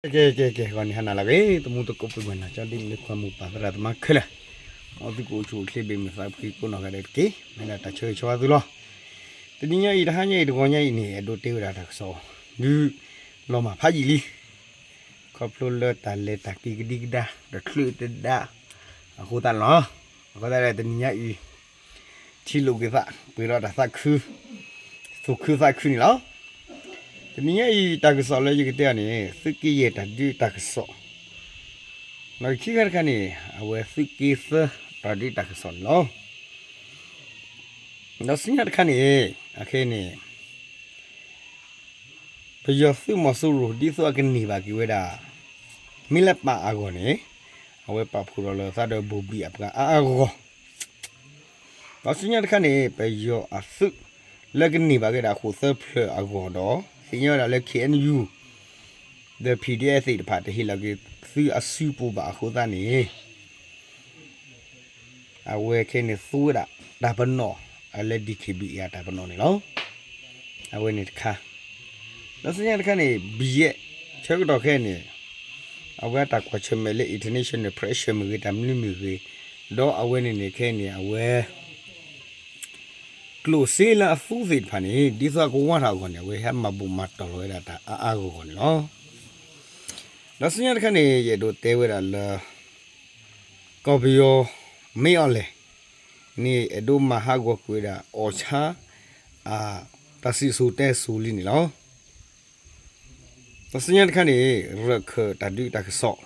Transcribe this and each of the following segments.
ကဲ ကဲ ကဲ ကဲ ဂီၤန့ၣ်ဟါနၤလၢအဂ့ၤ သမူသကိးပုၢ်ဝဲၢ်နီၢ်ကၠီဒ်မုၣ်လၢခွါမုၢ်ပၢ်သရၣ်သမါခဲလၢာ်, မ်သုကအိၣ်ဆူၣ်အိၣ်ချ့ဘၣ်မုာ်သးဖှံကိးနီၢ်ဂၤဒဲးတက့ၢ်. မ့ၢ်ဒၣ်တၢ်ဆၢဂ့ၤဆၢဝါသုလီၤ. တနံၤညါအံၤ တဟါညါအံၤ တဂီၤညါအံၤန့ၣ် အဲၣ်ဒိးတဲဝဲဒၣ်တၢ်ကစီၣ် ဒုးလီၤမၢ်ဖးယံာ်လံ ခီဖျိလၢတၢ်လဲၤတၢ်က့ၤကဒံကဒါ တချုးတဒါအဃိသတးန့ၣ်လီၤ. အဃိသတးဒီးတနံၤညါအံၤ ထံၣ်လိာ်က့ၤသး ပှဲၤဒီးတၢ်သးခု သူၣ်ခုသးခုန့ၣ်လီၤ. တနံၤညါအံၤ တၢ်ကစီၣ်လၢယကတဲအီၤန့ၣ် သုးက့ယဲၢ်တၢ်ဒုးတၢ်ကစီၣ်, ဒီးခံခါတခါန့ၣ် အဝဲသုးက့သၢတၢ်ဒုးတၢ်ကစီၣ်န့ၣ်လီၤ. ဒီးဆူညါတခါန့ၣ် အခဲအံၤန့ၣ် ပယီၤသုးမီၤစိရိၤ ဒ်သိးအကန့ၢ်ဘၣ်က့ၤဝဲဒၣ် မ့ၢ်လၢပၢ်အဂီၢ်န့ၣ် အဝဲပာ်ဖှိၣ်ထီၣ်လၢသးဒီးဘိၣ်ဘံၣ်အပှၤအါအါဂီၢ်ဂီၢ်, ဒီးဆူညါတခါန့ၣ် ပယီၤအသုးလၢကန့ၢ်ဘၣ်က့ၤဒၣ်ဃိာ်သၢဖျၢၣ်အဂီၢ်ဒီး သ့ၣ်ညါဝဲဒၣ်လၢ ခ့ၣ်အဲၣ်ယူၣ် ဒီး ပီၣ်ဒံၣ်အဲၣ် သ့ၣ်တဖၣ် တဟ့ၣ်လီၤက့ၤသုးအစုပူၤဘၣ်အဃိသတးန့ၣ် အဝဲခဲအံၤန့ၣ် သူဝဲဒၣ်တၢ်ပနီၣ် အလၢ ဒံၣ်ခ့ၣ်ဘံၣ်အံၤ အတၢ်ပနီၣ်န့ၣ်လီၤ. အဝဲန့ၣ်တခါ, ဒီးဆူညါတခါန့ၣ် ဘံၣ်ယဲၢ် ဆၢကတီၢ်ခဲအံၤန့ၣ် အဝဲအတၢ်ကွၢ်ဆၢၣ်မဲာ်လၢ international pressure မ့ၢ်ဂ့ၤ တၢ်မနုၤမ့ၢ်ဂ့ၤ, ဒီးအဝဲန့ၣ်န့ၣ် ခဲအံၤန့ၣ် အဝဲ ကျိၣ်စ့လၢအသူသ့ၣ်တဖၣ်န့ၣ် ဒ်သိးအကဝါထီၣ်အဂီၢ်န့ၣ် အဝဲဟဲမၤဘူၣ်မၤတီၢ်လီၤဝဲဒၣ်တၢ်အါအါဂီၢ်ဂီၢ်န့ၣ်လီၤ. ဒီးဆူညါတခါန့ၣ် ယအဲၣ်ဒိးတဲဝဲဒၣ်လၢ ကီၢ်ပယီၤ မ့ၢ်အီၤလဲၣ်န့ၣ် အဲၣ်ဒိးမၤဟးဂီၤကွံာ်ဝဲဒၣ် အီၣ်ဆါ အတၢ်စံၣ်စိၤတဲစိၤလံန့ၣ်လီၤ. ဒီးဆူညါတခါန့ၣ် ရခၢၣ်တၢ်ဒုးတၢ်ကစီၣ်,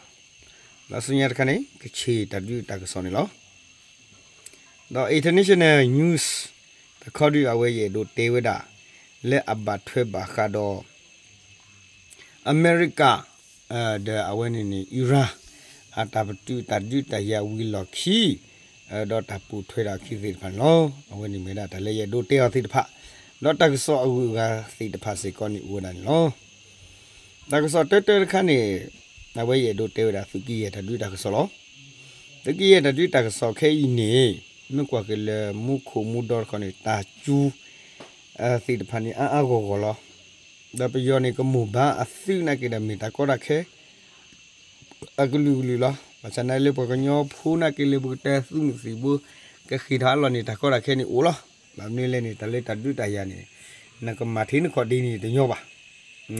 ဒီးဆူညါတခါန့ၣ် ကခ့ၣ်တၢ်ဒုးတၢ်ကစီၣ်န့ၣ်လီၤ. ဒီး international news တခီဒုး အဝဲယအဲၣ်ဒိးတဲဝဲဒၣ် လၢအဘၣ်ထွဲဘၣ်ဃးဒီး အမဲရကၤ ဒီးအဝဲန့ၣ်န့ၣ် အံရၣ် အတၢ်ပတုာ်တၢ်ဒုးတၢ်ယၤဝံၤလီၢ်ခံ ဒီးတၢ်ပိာ်ထွဲတၢ်ခံသ့ၣ်တဖၣ်န့ၣ်လီၤ. အဝဲန့ၣ်မ့ၢ်ဒၣ်တၢ်လၢယအဲၣ်ဒိးတဲအီၤသ့ၣ်တဖၣ်, ဒီးတၢ်ကစီၣ်အဂုၤအဂၤသ့ၣ်တဖၣ်စ့ၢ်ကီးန့ၣ်အိၣ်ဝဲဒၣ်န့ၣ်လီၤ. တၢ်ကစီၣ်တၢတၢတခါန့ၣ် အဝဲယအဲၣ်ဒိးတဲဝဲဒၣ် သုးက့ယဲၢ်တၢ်ဒုးတၢ်ကစီၣ်လီၤ. သုးက့ယဲၢ်တၢ်ဒုးတၢ်ကစီၣ်ခဲအံၤန့ၣ် မ့ၢ်ကွၢ်က့ၤလၢမူခိၣ်မူဒီတခီန့ၣ် တၢ်စူၤ သ့ၣ်တဖၣ်န့ၣ် အါအါဂီၢ်ဂီၢ်လီၤ. ဒီးပယီၤန့ၣ် ကမိၢ်ဘါအသုးနာ်က့ဒီး မ့ၢ်တၢ်ကီတၢ်ခဲ အကလုာ်ကလုာ်လီၤ. ဘၣ်ဆၣ်နာ်က့လၢပှၤကညီဖိနာ်က့လၢပကတဲသုးမုၢ်သံၣ်ဘိ ကဃ့ၢ်ထီၣ်အလီၢ်န့ၣ် တၢ်ကီတၢ်ခဲန့ၣ်အိၣ်လီၤ. ဘၣ်မနုၤလဲၣ်န့ၣ် တၢ်လၢတၢ်ဒုးတၢ်ယၤန့ၣ် နကမၤထဲနခီၣ်ဒ့န့ၣ်တညီဘၣ်.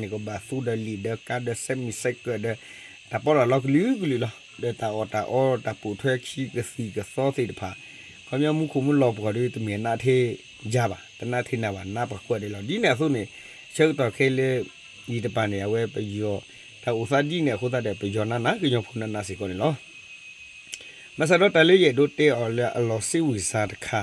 နကဘၣ်သူဒီးလံာ်ဒီးကါဒီး စဲးမံၤစဲးကၢးဒီး တၢ်ပီးတၢ်လီကလုာ်ကလုာ်လီၤ. ဒီးတၢ်အီၣ်တၢ်အီ တၢ်ပိာ်ထွဲခံကသံၣ်ကသီသ့ၣ်တဖၣ် ခီပညီမူခိၣ်မူလီၤပှီၢ်ဒီး တမ့ၢ်နးထဲယၤဘၣ်, တနးထဲနၤဘၣ်, နးပှၤကွၢ်ဒဲးလီၤ. ဒ်န့ၣ်အသိးန့ၣ် ဆၢကတီၢ်ခဲလၢ ယံၤတပၤန့ၣ် အဝဲပယီၤ တၢ်အိၣ်သးဒ်န့ၣ်အဃိသတးဒီး ပယီၤနးနး ကညီဖိနးနးစ့ၢ်ကီးန့ၣ်လီၤ. ဘၣ်ဆၣ်ဒီးတၢ်လၢယအဲၣ်ဒိးတဲအီၤလၢအလီၤစ့ဝံၢ်စၢ်တခါ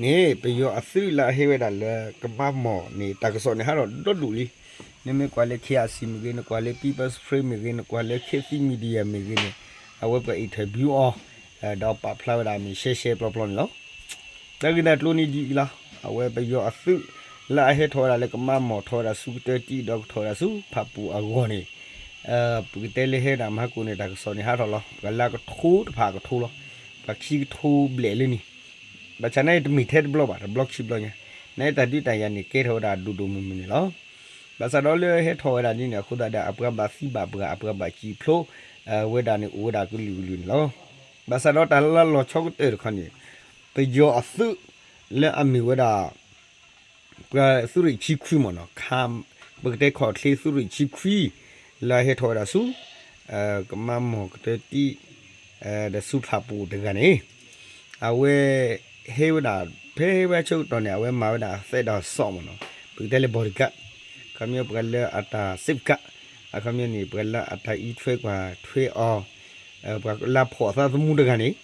န့ၣ် ပယီၤအသုးလၢအဟဲဝဲဒၣ်လၢကမါမီၢ်န့ၣ် တၢ်ကစီၣ်န့ၣ်ဟးထီၣ်ဒီဒူၣ်လံ. နမ့ၢ်ကွၢ်လၢ ခ့ၣ်အါစံၣ် မ့ၢ်ဂ့ၤ, နကွၢ်လၢ People's Spring မ့ၢ်ဂ့ၤ, နကွၢ်လၢ ခေတ်သစ် Media မ့ၢ်ဂ့ၤန့ၣ် အဝဲပှၤ interview အီၤ ဒီးပာ်ဖျါဝဲဒၣ်မ့ၢ်ရှဲရှဲပျီပျီန့ၣ်လီၤ. တၢ်ဂ့ၢ်တၢ်ကျိၤန့ၣ်ဒ်အံၤလီၤ. အဝဲပယီၤအသုးလၢအဟဲထီၣ်ဝဲဒၣ်လၢကမါမီၢ် ထီၣ်ဝဲဒၣ်ဆူကတၢၢ်တံၢ် ဒီးကထီၣ်ဝဲဒၣ်ဆူဖၣ်ပူၣ်အဂီၢ်န့ၣ် ပကတဲလၢဟဲဒၣ်မၤဟးကိးန့ၣ် တၢ်ကစီၣ်န့ၣ်ဟးထီၣ်လီၤ. ပှၤလၢအကထိတဖၣ်အကထိလီၤ. ပှၤခံကထိဘျဲၣ်လၢန့ၣ် ဘၣ်ဆၣ်နာ်အံၤတမ့ၢ်ထဲတဘျီဘၣ်, တဘျီခံဘျီညါ နာ်အံၤတၢ်ဒုးတၢ်ယၤန့ၣ် ကဲထီၣ်ဝဲဒၣ်ဒိၣ်ဒိၣ်မုၢ်မုၢ်န့ၣ်လီၤ. ဘၣ်ဆၣ်ဒီးလၢဟဲထီၣ်ဝဲဒၣ်ဒ်န့ၣ်အဃိသတးဒီး အပှၤဘၣ်သံဘၣ်ပှၢ် အပှၤဘၣ်စံၣ်ဖျိ ဝဲဒၣ်န့ၣ်အိၣ်ဝဲဒၣ်ကလုာ်ကလုာ်န့ၣ်လီၤ. ဘၣ်ဆၣ်ဒီးတၢ်လၢလီၤဆီကတၢၢ်တခီန့ၣ် ပယီၤအသုးလၢအမ့ၢ်ဝဲဒၣ် ပှၤသုးရ့ၣ်ခံခွံမ့ၢ်နီၤ, ပကတဲခီၣ်ချ့သုးရ့ၣ်ခံခွံ လၢအဟဲထီၣ်ဝဲဒၣ်ဆူ ကမါမီၢ်ကတၢၢ်တံၢ် ဒီးဆူဖၣ်ပူၣ်တဂၤန့ၣ် အဝဲဟဲဝဲဒၣ် ဖဲဟဲဝဲဆၢကတီၢ်န့ၣ် အဝဲမၤဝဲဒၣ်သဲဒီးစီၣ်မ့ၢ်နီၤ, ပကတဲလၢ bodyguard, အခီပညီပှၤလၢအတၢ် safeguard, အခီပညီန့ၣ် ပှၤလၢအတၢ်အံးထွဲကွၢ်ထွဲအီၤ, ပှၤလၢဖီၣ်အသးသမူတဂၤန့ၣ်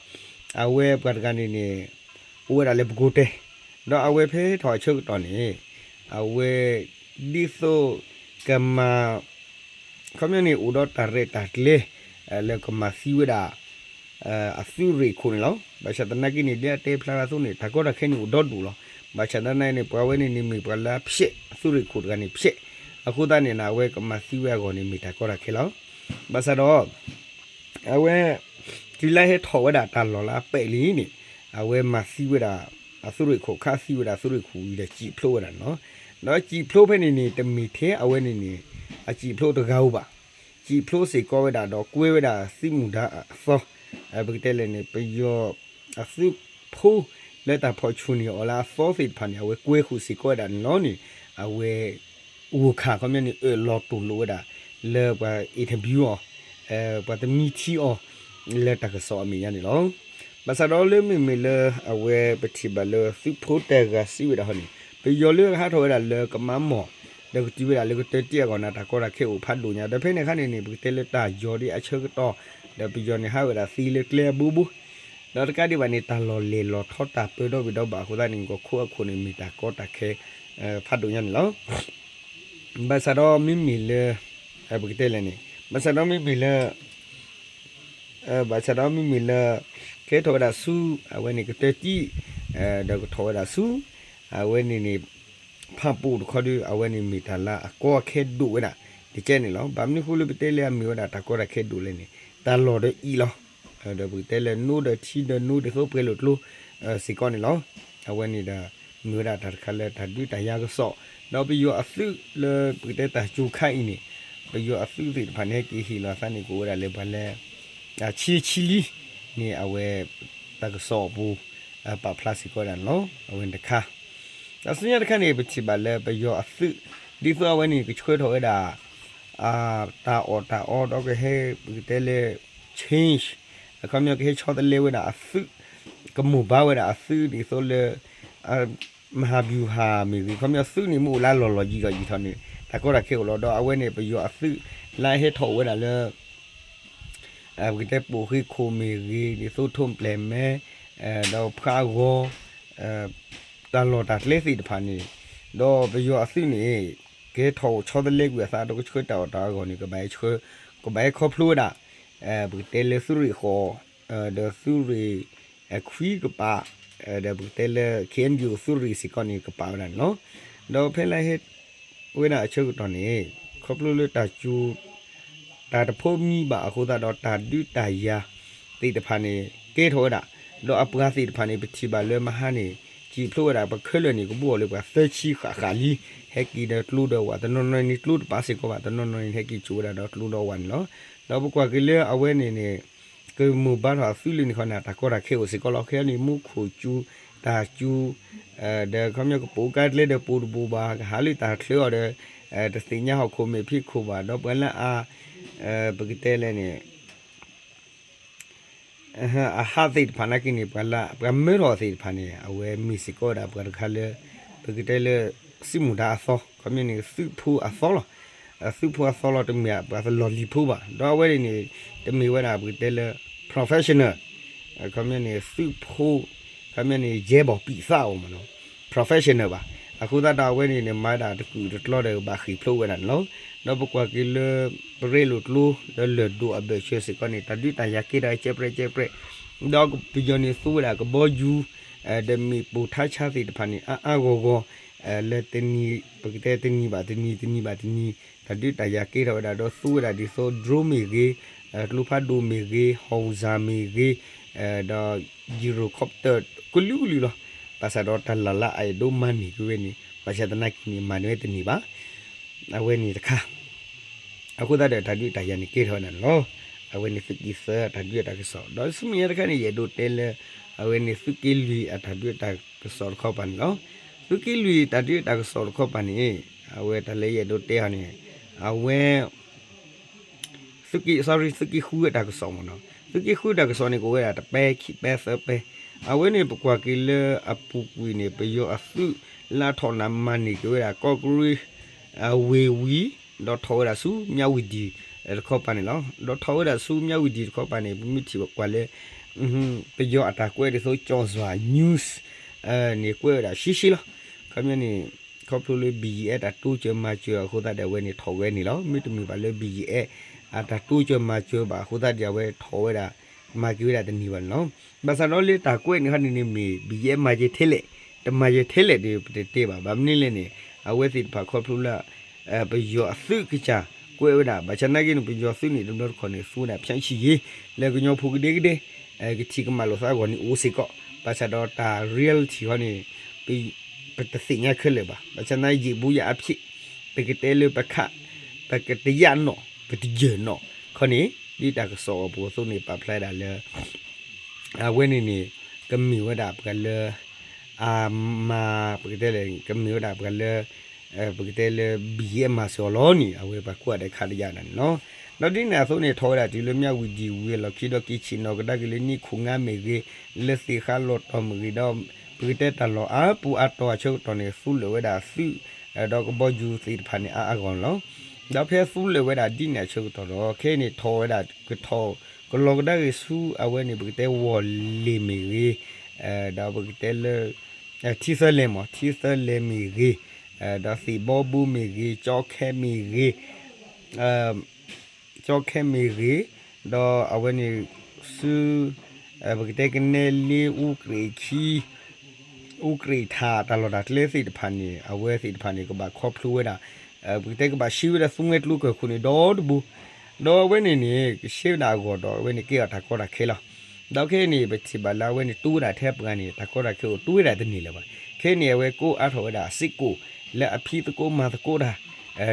အဝဲပှၤတဂၤန့ၣ်န့ၣ် အိၣ်ဝဲဒၣ်လၢပကိးတဲ, ဒီးအဝဲဖဲထီၣ်အဆၢကတီၢ်န့ၣ် အဝဲ ဒ်သိးကမၤ ခီပညီန့ၣ် အိၣ်ဒီးတၢ်ရဲၣ်တၢ်ကျဲၤ လၢကမၤသံဝဲဒၣ် အသုးရ့ၣ်ခိၣ်န့ၣ်လီၤ. ဘၣ်ဆၣ်သနာ်က့န့ၣ် ဒ်အတဲဖျါဝဲအသိးန့ၣ် တၢ်ကီတၢ်ခဲန့ၣ်အိၣ်ဒီဒူၣ်လီၤ. ဘၣ်ဆၣ်သနာ်က့န့ၣ် ပှၤဝဲန့ၣ်န့ၣ်မ့ၢ်ပှၤလၢဖျဲး အသုးရ့ၣ်ခိၣ်တဂၤန့ၣ်ဖျဲး, အဃိသတးန့ၣ် အဝဲကမၤသံဝဲအဂီၢ်န့ၣ် မ့ၢ်တၢ်ကီတၢ်ခဲလီၤ. ဘၣ်ဆၣ်ဒီး အဝဲ တုၤလၢဟဲထီၣ်ဝဲဒၣ်တၢ်လီၢ်လၢအပဲာ်လံန့ၣ် အဝဲမၤသံဝဲဒၣ် အသုးရ့ၣ်ခိၣ် ခးသံဝဲဒၣ်သုးရ့ၣ်ခိၣ်ဝံၤဒီးစံၣ်ဖျိးဝဲဒၣ်န့ၣ်လီၤ. ဒီးစံၣ်ဖျိးဖဲန့ၣ်န့ၣ် တမ့ၢ်ထဲအဝဲန့ၣ်န့ၣ် အစံၣ်ဖျိးတဂၤဧိၤဘၣ်. စံးဖျိစ့ၢ်ကီးဝဲဒၣ်ဒီးကွဲဝဲဒၣ်သုးမုၢ်ဒါအသီ, ပကတဲလဲၣ်န့ၣ် ပယီၤအသုးဖိလၢတၢ်ဖီၣ်ဆူၣ်န့ၢ်အီၤလၢအသီသ့ၣ်တဖၣ်န့ၣ် အဝဲကွဲဃုာ်စ့ၢ်ကီးဝဲဒၣ်န့ၣ်လီၤန့ၣ် အဝဲ ဂိၢ်ခၣ် ခီပညီန့ၣ် အၢၣ်လီၤတူၢ်လိာ်ဝဲဒၣ် လၢပှၤ interview အီၤ, ပှၤတမံထံအီၤ လၢတၢ်ကစီၣ်အမဲာ်ညါန့ၣ်လီၤ. ဘၣ်ဆၣ်ဒီးလၢမ့မ့ၢ်လၢအဝဲပထံၣ်ဘၣ်လၢသုးဖိတဂၤစံးဝဲဒၣ်ဟီန့ၣ် ပယီၤလၢအဟးထီၣ်ဝဲဒၣ်လၢကမါမီၢ် ဒီးကတုၤဝဲဒၣ်လၢကတၢၢ်တံၢ်အဂီၢ်န့ၣ် တၢ်ကီတၢ်ခဲအိၣ်ဖးဒိၣ်ညါ ဒီးဖဲန့ၣ်အခါန့ၣ်န့ၣ် ပကတဲလၢတၢ်ယီၤဒ်အဆၢကတီၢ် ဒီးပယီၤန့ၣ်ဟးဝဲဒၣ်သံလၢကျဲအဘိဘိ ဒီးတကးဒံးဘၣ်န့ၣ် တၢ်လီၢ်လဲၢ်လီၢ်ထီတၢ်ပၢဒီဘ့ၣ်ဒီဘၣ်အဃိသတးန့ၣ် ကီၢ်ခိၣ်အခိၣ်န့ၣ် မ့ၢ်တၢ်ကီတၢ်ခဲ ဖးဒိၣ်ညါန့ၣ်လီၤ. ဘၣ်ဆၣ်ဒီးမ့မ့ၢ်လၢ ပကတဲလဲၣ်န့ၣ် ဘၣ်ဆၣ်ဒီးမ့မ့ၢ်လၢ ဘၣ်ဆၣ်ဒီးမ့မ့ၢ်လၢ ကဲထီၣ်ဝဲဒၣ်ဆူ အဝဲန့ၣ်ကတၢၢ်တံၢ် ဒီးကထီၣ်ဝဲဒၣ်ဆူ အဝဲန့ၣ်န့ၣ် ဖၣ်ပူၣ်တခီဒီး အဝဲန့ၣ်မ့ၢ်တၢ်လၢအကီအခဲဒိၣ်ဝဲဒၣ် တကဲန့ၣ်လီၤ. ဘၣ်မနုၤဃိလၢပတဲလၢအမ့ၢ်ဝဲဒၣ်တၢ်ကီတၢ်ခဲဒိၣ်လဲၣ်န့ၣ် တၢ်လီၢ်ဒီးအံၤလီၤ. ဒီးပကတဲလၢနိဒီးထံဒီးနိဒ်သိးပှဲၤလိာ်ကျိ စ့ၢ်ကီးန့ၣ်လီၤ. အဝဲန့ၣ်ဒီး မ့ၢ်ဝဲဒၣ်တၢ်တခါလၢတၢ်ဒုးတၢ်ယၤကစီၣ် ဒီးပယီၤအသုးလၢပကတဲတၢ်ကၠိခါအံၤန့ၣ် ပယီၤအသုးသ့ၣ်တဖၣ်န့ၣ် ဟဲက့ၤဟ့ၣ်လီၤအသးန့ၣ် ကအိၣ်ဝဲဒၣ်လၢပှၤလၢ ဆံဆံလံန့ၣ် အဝဲ တၢ်ကစီၣ်အပူၤ ပာ်ဖျါစ့ၢ်ကီးဝဲဒၣ်န့ၣ်လီၤ. အဝဲန့ၣ်တခါ တၢ်ဆူညါတခါန့ၣ် ပထံၣ်ဘၣ်လၢပယီၤအသုး ဒ်သိးအဝဲန့ၣ် ကဆှၢထီၣ်ဝဲဒၣ် တၢ်အီၣ်တၢ်အီဒီးကဟဲ ပကတဲလၢ change အခီပညီကဟဲဆီတလဲဝဲဒၣ်အသုး ကမိၢ်ဘါဝဲဒၣ်အသုးဒ်သိးလၢ မဟာဗျူဟာမ့ၢ်ဂ့ၤ ခီပညီသုးန့ၣ် မ့ၢ်အိၣ်လၢလီၢ်လီၢ်ယံၤလီၢ်ယံၤထီၣ်န့ၣ် တၢ်ကီတၢ်ခဲအိၣ်လီၤ. ဒီးအဝဲန့ၣ် ပယီၤအသုးလၢဟဲထီၣ်ဝဲဒၣ်လၢ ပကတဲပိာ်ဃ့ခိၣ်မ့ၢ်ဂ့ၤ ဒ်သိးထိၣ်ပျဲၢ်မဲ ဒီးဖှါဂီၤ တၢ်လီၢ်တၢ်ကျဲသ့ၣ်တဖၣ်န့ၣ် ဒီးပယီၤအသုးန့ၣ် ကဟဲထီၣ်ဆီတလဲကွံာ်အသးဒီးကဆှၢတၢ်အီၣ်တၢ်အီအဂီၢ်န့ၣ် ကဘၣ်ဟဲဆှၢ ကဘၣ်ဟဲခီဖျိဝဲဒၣ် ပကတဲလၢသုးရ့ၣ်ဃီၤ ဒီးသုးရ့ၣ် ခွံကပၤ ဒီးပကတဲလၢ KNDO သုးရ့ၣ်စ့ၢ်ကီးန့ၣ်ကပာ်ဝဲဒၣ်န့ၣ်လီၤ. ဒီးဖဲလၢဟဲ ဝဲဒၣ်အဆၢကတီၢ်န့ၣ် ခီဖျိလၢတၢ်စူၤ တၢ်တဖိးမံဘၣ်အဃိသတးဒီး တၢ်ဒုးတၢ်ယၤသ့ၣ်တဖၣ်န့ၣ် ကဲထီၣ်ဝဲဒၣ် ဒီးအပှၤသ့ၣ်တဖၣ်န့ၣ် ပထံၣ်ဘၣ်လၢမဟါန့ၣ် စံးဖျိဝဲဒၣ် ပခဲလၢာ်န့ၣ် ကဘီၣ်လၢပှၤသၢဆံဃၣ်ဃၣ်လံ ဟဲက့ၤဒီးကျိဒီးဝၣ် တနီၤနီၤန့ၣ်ကျိတပာ်စ့ၢ်ကီးဘၣ် တနီၤနီၤန့ၣ် ဟဲက့ၤစိာ်ဝဲဒၣ်ဒီးကျိဒီးဝၣ်န့ၣ်လီၤ. ဒီးပကွၢ်က့ၤလၢအဝဲန့ၣ်န့ၣ် ကမိၢ်ဘါထီၣ်အသုးလၢန့ၣ်ခီန့ၣ် တၢ်ကီတၢ်ခဲအိၣ်စ့ၢ်ကီးလီၤ. ခဲအံၤန့ၣ် မူခိၣ်စူၤ တၢ်စူၤ ဒီးခီပညီကပိာ်ကါကျဲဒီးပိာ်တဘိဘၣ် ကဟးလၢတၢ်ချၢအီၤဒီး တသ့ၣ်ညါဟီၣ်ခိၣ်မဲာ်ဖံးခိၣ်ဘၣ် ဒီးပှၤလၢအ ပကတဲလဲၣ်န့ၣ် အဟးသ့ၣ်တဖၣ်နာ်က့န့ၣ် ပှၤလၢ ပှၤမၢထီၣ်သ့ၣ်တဖၣ်န့ၣ် အဝဲမ့ၢ်စ့ၢ်ကီးဝဲဒၣ်ပှၤတခါလၢ ပကတဲလၢ စံးမူဒါအသီ ခီပညီန့ၣ် သုးဖိအသီလီၤ. သုးဖိအသီလီၤ တမ့ၢ်ပှၤလီၢ်လံၤဖိဘၣ် ဒီးအဝဲန့ၣ်န့ၣ် တမ့ၢ်ဝဲဒၣ်ပကတဲလၢ professional ခီပညီန့ၣ် သုးဖိ ခီပညီန့ၣ် ယဲၢ်ဘီၣ်ပံးသးအိၣ်မးနီၤ professional ဘၣ်. အဃိသတးဒီးအဝဲန့ၣ်န့ၣ် မၤဒၣ်တကုာ်တကျီဒီးဘၣ်ဃ့ၢ်ဖျိးဝဲဒၣ်န့ၣ်လီၤ. ဒီးပကွၢ်က့ၤလၢ ပရ့လိာ်ကျိ လၢလၢၢ်ဒိၣ်အဘၢၣ်စၢၤစ့ၢ်ကီးန့ၣ် တၢ်ဒုးတၢ်ယၤကဲထီၣ်ကဲပြဲၣ်ကဲပြဲၣ် ဒီးပယီၤန့ၣ်သူဝဲဒၣ်ကဘီယူၤ ဒီးမ့ၣ်ပိၢ်ထါဆါသ့ၣ်တဖၣ်န့ၣ် အါအါဂီၢ်ဂီၢ် လၢတနံၤ ပကတဲတနံၤဘၣ်တနံၤ တနံၤဘၣ်တနံၤ တၢ်ဒုးတၢ်ယၤကဲထီၣ်ဝဲဒၣ် ဒီးသူဝဲဒၣ်ဒ်သိး drone မ့ၢ်ဂ့ၤ ကျိဖးဒိၣ်မ့ၢ်ဂ့ၤ howitzer မ့ၢ်ဂ့ၤ ဒီး gyrocopter ကလုာ်ကလုာ်လီၤ. ဘၣ်ဆၣ်ဒီးတၢ်လၢ်လၢအအဲၣ်ဒိးမၤန့ၢ်က့ၤဝဲန့ၣ် ဘၣ်ဆၣ်သနာ်က့န့ၣ် မၤန့ၢ်ဝဲတန့ၢ်ဘၣ်. အဝဲန့ၣ်တခါ အဃိသတးဒီးတၢ်ဒုးတၢ်ယၤန့ၣ်ကဲထီၣ်ဝဲဒၣ်န့ၣ်လီၤ. အဝဲန့ၣ်သုးက့သၢတၢ်ဒုးတၢ်ကစီၣ် ဒီးဆူမဲာ်ညါတခါန့ၣ် ယအဲၣ်ဒိးတဲလၢ အဝဲန့ၣ်သုးက့လွံၢ်အတၢ်ဒုးတၢ်ကစီၣ်တခီပၤန့ၣ်လီၤ. သုးက့လွံၢ်တၢ်ဒုးတၢ်ကစီၣ်တခီပၤန့ၣ် အဝဲတၢ်လၢယအဲၣ်ဒိးတဲအီၤန့ၣ် အဝဲ သုးက့ sorry သုးက့ဃုအတၢ်ကစီၣ်မ့ၢ်နီၤ သုးက့ဃုတၢ်ကစီၣ်န့ၣ် ကအိၣ်ဝဲဒၣ်တပဲခံပဲသၢပဲ အဝဲန့ၣ်ပကွၢ်က့ၤလၢအပူၤကွံာ်န့ၣ် ပယီၤအသုးလၢအထီၣ်နၤမၤန့ၢ်က့ၤဝဲဒၣ် ကီၢ်ကရ့ၣ် ဝ့ၢ်ဝံၤ ဒီးထီၣ်ဝဲဒၣ်ဆူ မြဝတီ တခီပၤန့ၣ်လီၤ. ဒီးထီၣ်ဝဲဒၣ်ဆူ မြဝတီ တခီပၤန့ၣ် ပမ့ၢ်ထံၣ်ကွၢ်လၢ ပယီၤအတၢ်ကွဲးဒ်သိး ကၠီၣ်စွၤ news န့ၣ်ကွဲးဝဲဒၣ်ရှဲရှဲလီၤ. ခီပညီန့ၣ် ခီဖျိလၢ ဘီအံၣ်အ့ၣ် တၢ်တိစၢၤမၤစၢၤအဃိသတးဒီး အဝဲန့ၣ်ထီၣ်ဝဲန့ၣ်လီၤ. မ့တမ့ၢ်ဘၣ်လၢ ဘီအံၣ်အ့ၣ် အတၢ်တိစၢၤမၤစၢၤဘၣ်အဃိသတးဒီး အဝဲထီၣ်ဝဲဒၣ် မၤက့ၤဝဲဒၣ်တန့ၢ်ဘၣ်န့ၣ်လီၤ. ဘၣ်ဆၣ်ဒီးလၢတၢ်ကွဲးန့ၣ်ခီန့ၣ်န့ၣ်မ့ၢ် ဘီအံၣ်အ့ၣ် မၤက့ၤထဲလဲၣ် တမၤက့ၤထဲလဲၣ်ဒီး ပတတဲဘၣ်. ဘၣ်မနုၤလဲၣ်န့ၣ် အဝဲသ့ၣ်တဖၣ်ခီဖျိလၢ ပယီၤအသုးကစၢ်ကွဲးဝဲဒၣ် ဘၣ်ဆၣ်သနာ်က့န့ၣ် ပယီၤသုးန့ၣ် တဘျီတခီၣ်န့ၣ် သူဝဲဒၣ် ဖြန့်ချိရေး လၢကညီဖိကဒဲကဒဲ ကထံၣ်ကမၣ်လိာ်သးအဂီၢ်န့ၣ်အိၣ်စ့ၢ်ကီး ဘၣ်ဆၣ်ဒီးတၢ် reality ဟီန့ၣ် ပတသ့ၣ်ညါခဲလၢာ်ဘၣ်. ဘၣ်ဆၣ်သနာ်က့ ယံာ်ဘူးယံာ်အါဖြ့ၣ် ပကတဲလၢပခး ပကတယာ်နီၣ် ပ ပတယၢၢ်နီၣ်ခီန့ၣ် ဒ်တၢ်ကစီၣ်အပူၤအသိးန့ၣ် ပာ်ဖျါဒၣ်လၢ အဝဲန့ၣ်န့ၣ် ကမ့ၢ်ဝဲဒၣ်ပှၤလၢ အမၤ ပကတဲလဲၣ် ကမ့ၢ်ဝဲဒၣ်ပှၤလၢ ပကတဲလၢ ဘံၣ်ယဲၢ်မၤစၢၤအီၤလီၤန့ၣ် အဝဲပှၤကိးဂၤဒဲးခးတယၢ်ဒၣ်န့ၣ်လီၤ. ဒီးဒ်န့ၣ်အသိးန့ၣ် ထီၣ်ဝဲဒၣ်တုၤလၢမၠးဝံၤဒံၣ်ဝံၤအလီၢ်ခံဒီး က့ၤဆ့ၣ်နီၤကဒါက့ၤလၢနံၣ်ခိၣ်ငါမ့ၢ်ဂ့ၤ, လၢသ့ၣ်ဃးလီၤတီၤမ့ၢ်ဂ့ၤဒီး ပကတဲတၢ်လီၢ်အါပူၤအါတီၤအဆၢကတီၢ်န့ၣ် သူလၢာ်ဝဲဒၣ်သုး ဒီးကဘီယူၤသ့ၣ်တဖၣ်န့ၣ် အါအါဂီၢ်န့ၣ်လီၤ. ဒီးဖဲသူလၢာ်ဝဲဒၣ်ဒ်န့ၣ်အဆၢကတီၢ်ဒီး ခဲအံၤန့ၣ်ထီၣ်ဝဲဒၣ် ကထီၣ် ကလီၤကဒါက့ၤဆူအဝဲန့ၣ် ပကတဲဝီၢ်လ့ၣ်မ့ၢ်ဂ့ၤ, ဒီးပကတဲလၢ ထံသၢလဲၤမး ထံသၢလဲၤမ့ၢ်ဂ့ၤ, ဒီးသ့ၣ်ဘီဘိမ့ၢ်ဂ့ၤ, ကၠီခဲမ့ၢ်ဂ့ၤ, ကၠီခဲမ့ၢ်ဂ့ၤ, ဒီးအဝဲန့ၣ် ဆူ ပကတဲကနဲလ့ အူကြ့ၣ်ခံ အူကြ့ၣ်ထး တၢ်လီၢ်တၢ်ကျဲသ့ၣ်တဖၣ်န့ၣ် အဝဲသ့ၣ်တဖၣ်န့ၣ် ကဘၣ်ခီဖျိဝဲဒၣ် ပကတဲကဘၣ်ရှဲဝဲဒၣ်သူငဲကျိကၢၢ်ခိၣ်န့ၣ် ဒီတဘိ ဒီးအဝဲန့ၣ်န့ၣ် ကရှဲဝဲဒၣ်အဂီၢ်ဒီး အဝဲန့ၣ်ကဲအီၤတၢ်ကီတၢ်ခဲလီၤ. ဒီးခဲအံၤန့ၣ် ပထံၣ်ဘၣ်လၢအဝဲန့ၣ် တူၢ်ဝဲဒၣ်ထဲပှၤန့ၣ် တၢ်ကီတၢ်ခဲအိၣ် တူၢ်ဝဲဒၣ်တန့ၢ်လၢၤဘၣ်. ခဲအံၤန့ၣ် အဝဲကိးအါထီၣ်ဝဲဒၣ်စ့ၢ်ကီး လၢအဖံးသကိးမၤသကိးတၢ်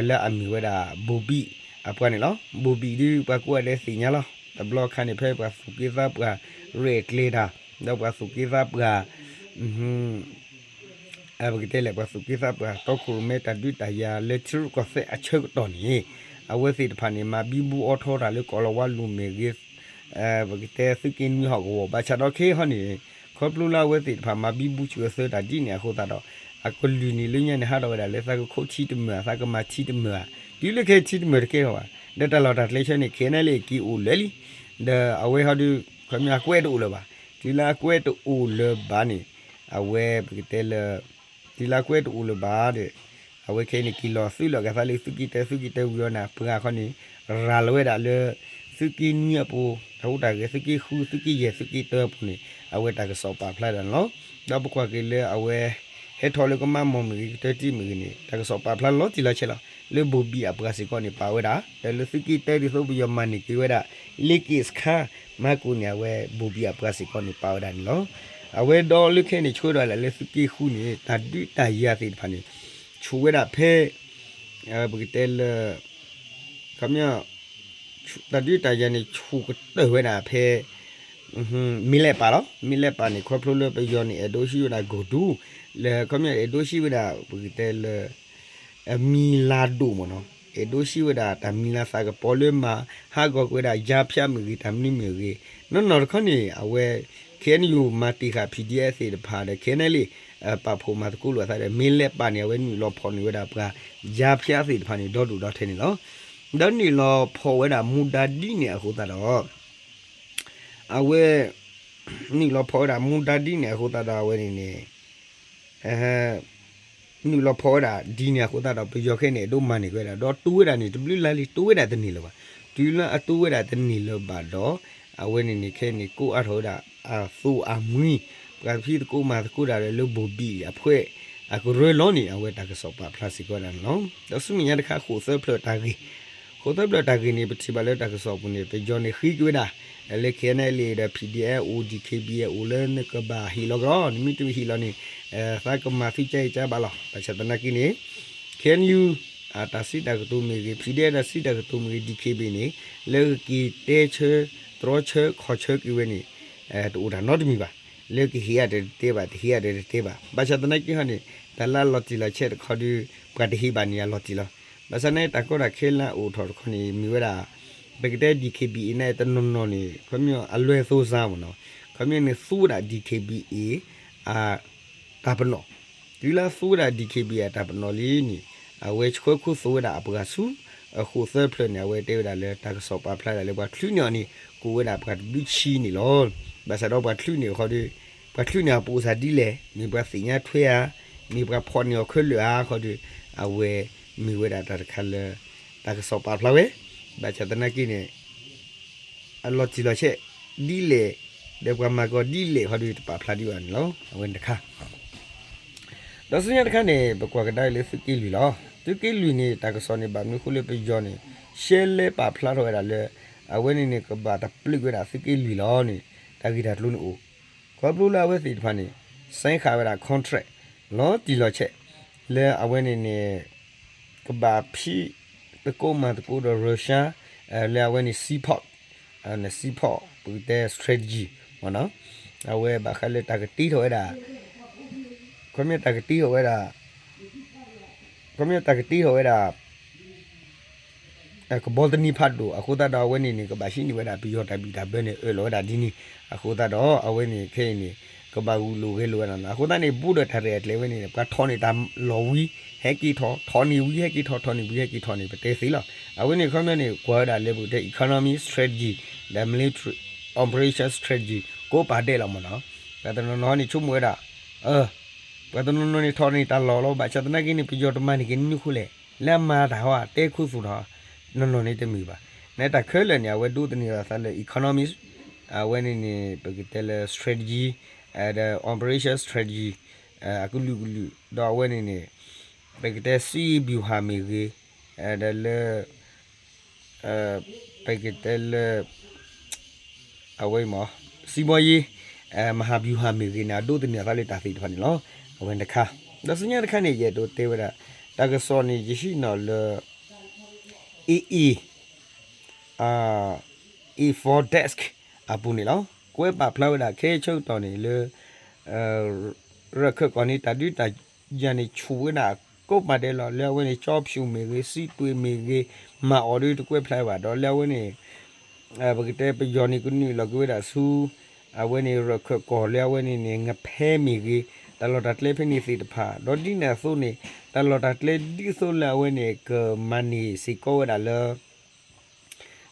လၢအမ့ၢ်ဝဲဒၣ် ဘိၣ်ဘံၣ်အပှၤန့ၣ်လီၤ. ဘိၣ်ဘံၣ်ဒုး ပှၤကိးဂၤဒဲးသ့ၣ်ညါလီၤ. တဘျီခါန့ၣ် ဖဲပှၤသူၣ်က့သးပှၢ် ရဲၣ်ကျဲၤတၢ် ဒီးပှၤသူၣ်က့သးပှၢ် ပကတဲလဲၣ် ပှၤသူၣ်က့သးပှၢ် တီခိၣ်ရိၣ်မဲတၢ်ဒုးတၢ်ယၤလၢထံရူၢ်ကီၢ်သဲးအဆၢကတီၢ်န့ၣ် အဝဲသ့ၣ်တဖၣ်န့ၣ် မၤဘံဘူအီထီတၢ်လၢကီၢ်လီၤဝါလူၤမ့ၢ်ဂ့ၤ, ပကတဲသုးက့နွံဟီၣ်ကဝီၤ ဘၣ်ဆၣ်ဒီးခဲအံၤန့ၣ် ခီဖျိလၢအဝဲသ့ၣ်တဖၣ်မၤဘံဘူစၢၤအသၢတၢ်ဒ်န့ၣ်အဃိသတးဒီး အကလုၢ်န့ၣ်လၢညါန့ၣ် ဟးထီၣ်ဝဲဒၣ်လၢသးကခိးထံတမၢၢ် သးကမၤထံတမၢၢ်ဧါ, တုၤလၢခဲအံၤထံတမၢၢ်တကဲထီၣ်ဘၣ်, ဒီးတၢ်လီၢ်တၢ်ကျဲဆၢန့ၣ် ခဲအံၤန့ၣ်လၢက့ၤအိၣ်လၢာ်လံ, ဒီးအဝဲဟီဒုး ခီပညီအကွဲးတအိၣ်လၢၤဘၣ်, တုၤလၢအကွဲးတအိၣ်လၢၤဘၣ်န့ၣ် အဝဲပကတဲလၢ တုၤလၢအကွဲးတအိၣ်လၢၤဘၣ်ဒီး အဝဲခဲအံၤန့ၣ် က့ၤလီၤသုးလီၤကသးလၢသုးက့တၢ သုးက့တၢဝံၤအီၤန့ၣ် ပှၤခီန့ၣ် ရၤလီၤဝဲဒၣ်လၢ သုးက့နွံအပူၤ တၢ်ဟူးတၢ်ဂဲၤ သုးက့ဃု သုးက့ယဲၢ် သုးက့တၢအပူၤန့ၣ် အဝဲတၢ်ကစီၣ်ပာ်ဖျါဒၣ်န့ၣ်လီၤ. ဒီးပကွၢ်က့ၤလၢအဝဲ ဟဲထီၣ်လၢကမါမီၢ်မ့ၢ်ဂ့ၤ ကတၢၢ်တံၢ်မ့ၢ်ဂ့ၤန့ၣ် တၢ်ကစီၣ်ပာ်ဖျါလီၤတံၢ်လီၤဆဲးလီၤ. လၢဘိၣ်ဘံၣ်အပှၤစ့ၢ်ကီးန့ၣ် ပာ်ဝဲဒၣ် ဒီးလၢသုးက့တၢဒ်သိးပယီၤမၤန့ၢ်က့ၤဝဲဒၣ် လ့က့ၣ်စခါ မၤကိၣ်န့ၣ် အဝဲ ဘိၣ်ဘံၣ်အပှၤစ့ၢ်ကီးန့ၣ် ပာ်ဝဲဒၣ်န့ၣ်လီၤ. အဝဲဒီးလၢခဲအံၤန့ၣ် ဆှၢဒီးလၢသုးက့ဃုန့ၣ် တၢ်ဒုးတၢ်ယၤသ့ၣ်တဖၣ်န့ၣ် ဆူၣ်ဝဲဒၣ်ဖဲ ပကတဲလၢ ခီပညီ တၢ်ဒုးတၢ်ယၤန့ၣ် ဆူၣ်ကတၢၢ်ဝဲဒၣ်ဖဲ မ့ၢ်လဲၣ်ပာ်လီၤ. မ့ၢ်လဲၣ်ပာ်န့ၣ် ခီဖျိလၢပယီၤန့ၣ် အဲၣ်ဒိးဟံးဝဲဒၣ်ကီၢ်ဒူ လၢခီပညီ အဲၣ်ဒိးဟံးဝဲဒၣ် ပကတဲလၢ မံၤလၤဒိၣ်မ့ၢ်နီၤ, အဲၣ်ဒိးဟံးဝဲဒၣ်တၢ်မံၤလၤသးကပီၤလၢမၤဟးဂီၤကွံာ်ဝဲဒၣ် ယါဖၠါမ့ၢ်ဂ့ၤ တၢ်မနုၤမ့ၢ်ဂ့ၤ, နီၢ်နီၢ်တခီန့ၣ် အဝဲ ခဲအံၤန့ၣ် မၤတ့ၢ်ဃာ် ပီၣ်ဒံၣ်အဲၣ်သ့ၣ်တဖၣ်ဒီး ခဲအံၤန့ၣ်လံ ပာ်ဖှိၣ်မၤသကိးလိာ်အသးဒီး မ့ၢ်လဲၣ်ပာ်န့ၣ် အဝဲနုာ်လီၤဖီၣ်န့ၢ်ဝဲဒၣ်ပှၤ ယါဖၠါသ့ၣ်တဖၣ်န့ၣ် ဒီဒူၣ်ဒီထၢန့ၣ်လီၤ. ဒီးနုာ်လီၤဖီၣ်ဝဲဒၣ်မူဒါဒ်န့ၣ်အဃိသတးဒီး အဝဲ နုာ်လီၤဖီၣ်ဝဲဒၣ်မူဒါဒ်န့ၣ်အဃိသတးဒီး အဝဲန့ၣ်န့ၣ် နုာ်လီၤဖီၣ်ဝဲဒၣ်ဒ်န့ၣ်အဃိသတးဒီး ပယီၤခဲအံၤန့ၣ် အဲၣ်ဒိးမၤန့ၢ်က့ၤဝဲဒၣ် ဒီးတူၢ်ဝဲဒၣ်န့ၣ် တဘျုးလါလံ တူၢ်ဝဲဒၣ်တန့ၢ်လၢၤဘၣ်. တုၤလၢအတူၢ်ဝဲဒၣ်တန့ၢ်လၢၤဘၣ်ဒီး အဝဲန့ၣ်န့ၣ် ခဲအံၤန့ၣ် ကိးအါထီၣ်ဝဲဒၣ် အသိအမှံၤ ပှၤဖံးသကိးမၤသကိးတၢ်ဒီးလၢဘိၣ်ဘံၣ်အဖှဲး အကရၢလီၤန့ၣ် အဝဲတၢ်ကစီၣ်ပာ်ဖျါစ့ၢ်ကီးဝဲဒၣ်န့ၣ်လီၤ. ဒီးဆူမဲာ်ညါတခါ ဃိၣ်သၢဖျၢၣ်တၢ်ဂ့ၢ် ဃိၣ်သၢဖျၢၣ်တၢ်ဂ့ၢ်န့ၣ် ပထံၣ်ဘၣ်လၢတၢ်ကစီၣ်အပူၤန့ၣ် ပယီၤန့ၣ်ဃ့က့ၤဝဲဒၣ် လၢ ခဲအံၤန့ၣ်လံ ဒီး ပီၣ်ဒံၣ်အဲၣ်အိၣ် ဒီး ခ့ဘံၣ်အဲၣ်အိၣ် လၢနကဘၣ်ဟ့ၣ်လီၤကဒီး နမ့ၢ်တဟ့ၣ်လီၤန့ၣ် သးကမၤသုကၢအကၢဘၣ်လီၤ. ဘၣ်ဆၣ်သနာ်က့န့ၣ် ခဲအံၤ အတၢ်စံးတၢ်ကတိၤမ့ၢ်ဂ့ၤ ပီၣ်ဒံၣ်အဲၣ်တၢ်စံးတၢ်ကတိၤမ့ၢ်ဂ့ၤ ဒီး ခ့ဘံၣ်န့ၣ် လၢကက့ၤတဲဆၢ တြီဆၢ ခီၣ်ဆၢက့ၤဝဲန့ၣ် တအိၣ်တၢ်နီတမံၤဘၣ်. လၢကဟ့ၣ်အါဒီးတတဲဘၣ် တဟ့ၣ်အါဒီးတတဲဘၣ်. ဘၣ်ဆၣ်သနာ်က့ဟီန့ၣ် တၢ်လၢအလီၤတံၢ်လီၤဆဲးတခီဒီး ပှၤတဟ့ၣ်ဘၣ်န့ၣ် အလီၤတံၢ်လီၤ. ဘၣ်ဆၣ်န့ၣ် တၢ်ကီတၢ်ခဲလၢအအိၣ်ထီၣ်တခီန့ၣ် မ့ၢ်ဝဲဒၣ် ပကတဲ ဒီး ခ့ဘံၣ်အ့ၣ် န့ၣ် တနီၤနီၤန့ၣ် ခီပညီအလွဲၢ်သိစါမ့ၢ်နီၤ ခီပညီန့ၣ် သူဝဲဒၣ် ဒီး ခ့ဘံၣ်အ့ၣ် အ တၢ်ပနီၣ် တုၤလၢသူဝဲဒၣ် ဒီး ခ့ဘံၣ်အ့ၣ် အတၢ်ပနီၣ်လံန့ၣ် အဝဲဆှၢခိၣ်သိးဝဲဒၣ်အပှၤဆူ အဃိၣ်သၢဖျၢၣ်န့ၣ် အဝဲတဲဝဲဒၣ်လၢတၢ်ကစီၣ်ပာ်ဖျါဒၣ်လၢပှၤချုးန့ၢ်အီၤန့ၣ် ကိးဝဲဒၣ်ပှၤတဘျုးဆံန့ၣ်လီၤ. ဘၣ်ဆၣ်ဒီးပှၤချုးန့ၢ်အီၤဃီဒီး ပှၤချုးန့ၢ်အီၤပအိၣ်စၢ်ဒ်လဲၣ် မ့ၢ်ပှၤသ့ၣ်ညါထွဲဧါ မ့ၢ်ပှၤဖီၣ်န့ၢ်အီၤခဲလၢာ်ဧါဃီဒီး အဝဲမ့ၢ်ဝဲဒၣ်တၢ်တခါလၢ တၢ်ကစီၣ်ပာ်ဖျါဝဲ ဘၣ်ဆၣ်သနာ်က့န့ၣ် အလီၤတံၢ်လီၤဆဲးဒ်လဲၣ် ဒီးပှၤမၤကီဒ်လဲၣ်ဃီဒီးတပာ်ဖျါဒံးဘၣ်န့ၣ်လီၤ. အဝဲန့ၣ်တခါ ဒီးဆူညါတခါန့ၣ် ပကွၢ်ကဒါအံၤလၢသုးက့လွံၢ်လီၤ. သုးက့လွံၢ်န့ၣ် တၢ်ကစီၣ်န့ၣ် ဘၣ်မနုၤအဃိလၢပယီၤန့ၣ် ရှဲလဲပာ်ဖျါထီၣ်ဝဲဒၣ်လၢ အဝဲန့ၣ်န့ၣ် ကဘၣ်တပျုးဝဲဒၣ်သုးက့လွံၢ်လီၤန့ၣ် တၢ်ဂ့ၢ်တၢ်ကျိၤန့ၣ်အိၣ် ခီဖျိလၢအဝဲသ့ၣ်တဖၣ်န့ၣ် sign ဃာ်ဝဲဒၣ် contract လီၤတံၢ်လီၤဆဲး လၢအဝဲန့ၣ်န့ၣ် ကဘၣ်ဖံးသကိးမၤသကိးဒီး Russia လၢအဝဲန့ၣ် seaport, seaport ပကတဲ strategy မ့ၢ်နီၤ, အဝဲဘၣ်ဃးလၢတၢ်ကတ့ထီၣ်ဝဲဒၣ်, ခီပညီတၢ်ကတ့ထီၣ်ဝဲဒၣ်, ခီပညီတၢ်ကတ့ထီၣ်ဝဲဒၣ် ကဘီတနံၤဖးဒိၣ် အဃိသတးဒီးအဝဲန့ၣ်န့ၣ် ကဘၣ်ဟံးန့ၢ်ဝဲဒၣ်ပယီၤတၢ်ဘံၣ်တၢ်ဘၢန့ၣ် အၢၣ်လီၤဝဲဒၣ်ဒ်န့ၣ်, အဃိသတးဒီးအဝဲန့ၣ်ခဲအံၤန့ၣ် ကဘၣ်ဂုာ်လိာ်ဂဲၤလိာ်ဝဲဒၣ်နီၤ, အဃိသတးန့ၣ် ဘူးဒီးတၢ်ရဲၣ်တၢ်ကျဲၤဝဲန့ၣ် ပှၤထီၣ်န့ၢ်တၢ်လီၢ်ဝံၤ ဟဲက့ၤထီၣ်, ထီၣ်န့ၢ်ဝံၤဟဲက့ၤထီၣ်, ထီၣ်န့ၢ်ဝံၤဟဲက့ၤထီၣ်န့ၣ် ပတဲသ့လီၤ. အဝဲန့ၣ်ခီပညီန့ၣ် ကွၢ်ဝဲဒၣ်လၢပကတဲ economy strategy ဒီး military operation strategy ကိးပာ်ဒဲးလီၤမ့ၢ်နီၤ, ပှၤတနီၤနီၤန့ၣ်ဆိကမိၣ်ဝဲဒၣ် ပှၤတနီၤနီၤန့ၣ်ထီၣ်န့ၢ်တၢ်လီၢ်လီၤ, ဘၣ်ဆၣ်သနာ်က့န့ၣ် ပယီၤတမၤန့ၢ်က့ၤနမနုၤဃိလဲၣ်, လၢအမၤတၢ်ဟီ တဲခူသူၣ်ထီၣ်, နီၢ်နီၢ်န့ၣ်တမ့ၢ်ဘၣ်. နတၢ်ခဲလၢာ်န့ၣ် အဝဲဒိးသန့ၤအသးလၢ economy, အဝဲန့ၣ်န့ၣ် ပကတဲလၢ strategy, ဒီး operation strategy အကလုာ်ကလုာ်, ဒီးအဝဲန့ၣ်န့ၣ် ပကတဲ စစ်ရေးဗျူဟာ မ့ၢ်ဂ့ၤ, ဒီးလၢ ပကတဲလၢ အဝဲမ့ၢ် စီးပွားရေး မဟာဗျူဟာ မ့ၢ်ဂ့ၤန့ၣ် အဒိးသန့ၤအသးလၢတၢ်သ့ၣ်တဖၣ်န့ၣ်လီၤ. အဝဲတခါ, ဒီးဆူညါတခါန့ၣ် ယအဲၣ်ဒိးတဲဝဲဒၣ် တၢ်ကစီၣ်န့ၣ် ယဟံးန့ၢ်လၢ AA, A four Desk အပူၤန့ၣ်လီၤ. ကွဲးပာ်ဖျါဝဲဒၣ်ခဲအံၤဆၢကတီၢ်န့ၣ်လၢ ရၢၢ်ခၢၣ်ကီၢ်န့ၣ် တၢ်ဒုးတၢ်ယၤန့ၣ် ဆူၣ်ဝဲဒၣ်ကိးပာ်ဒဲးလီၤ. လၢအဝဲန့ၣ် ကၠီဖၠူၣ်မ့ၢ်ဂ့ၤ, စံးတွ့ၣ်မ့ၢ်ဂ့ၤ, မၤအီၣ်ဒီး တကွဲးဖျါဘၣ်ဒီး လၢအဝဲန့ၣ် ပကတဲပယီၤန့ၣ် ကနုာ်လီၤက့ၤဝဲဒၣ်ဆူ အဝဲန့ၣ် ရၢၢ်ခၢၣ်ကီၢ်လၢအဝဲန့ၣ်န့ၣ် ငဖဲမ့ၢ်ဂ့ၤ, တၢ်လီၢ်တၢ်ကျဲဖဲန့ၣ်သ့ၣ်တဖၣ် ဒီးဒ်န့ၣ်အသိးန့ၣ် တၢ်လီၢ်တၢ်ကျဲဒ်သိးလၢအဝဲန့ၣ် ကမၤန့ၢ်စ့ၢ်ကီးဝဲဒၣ်လၢ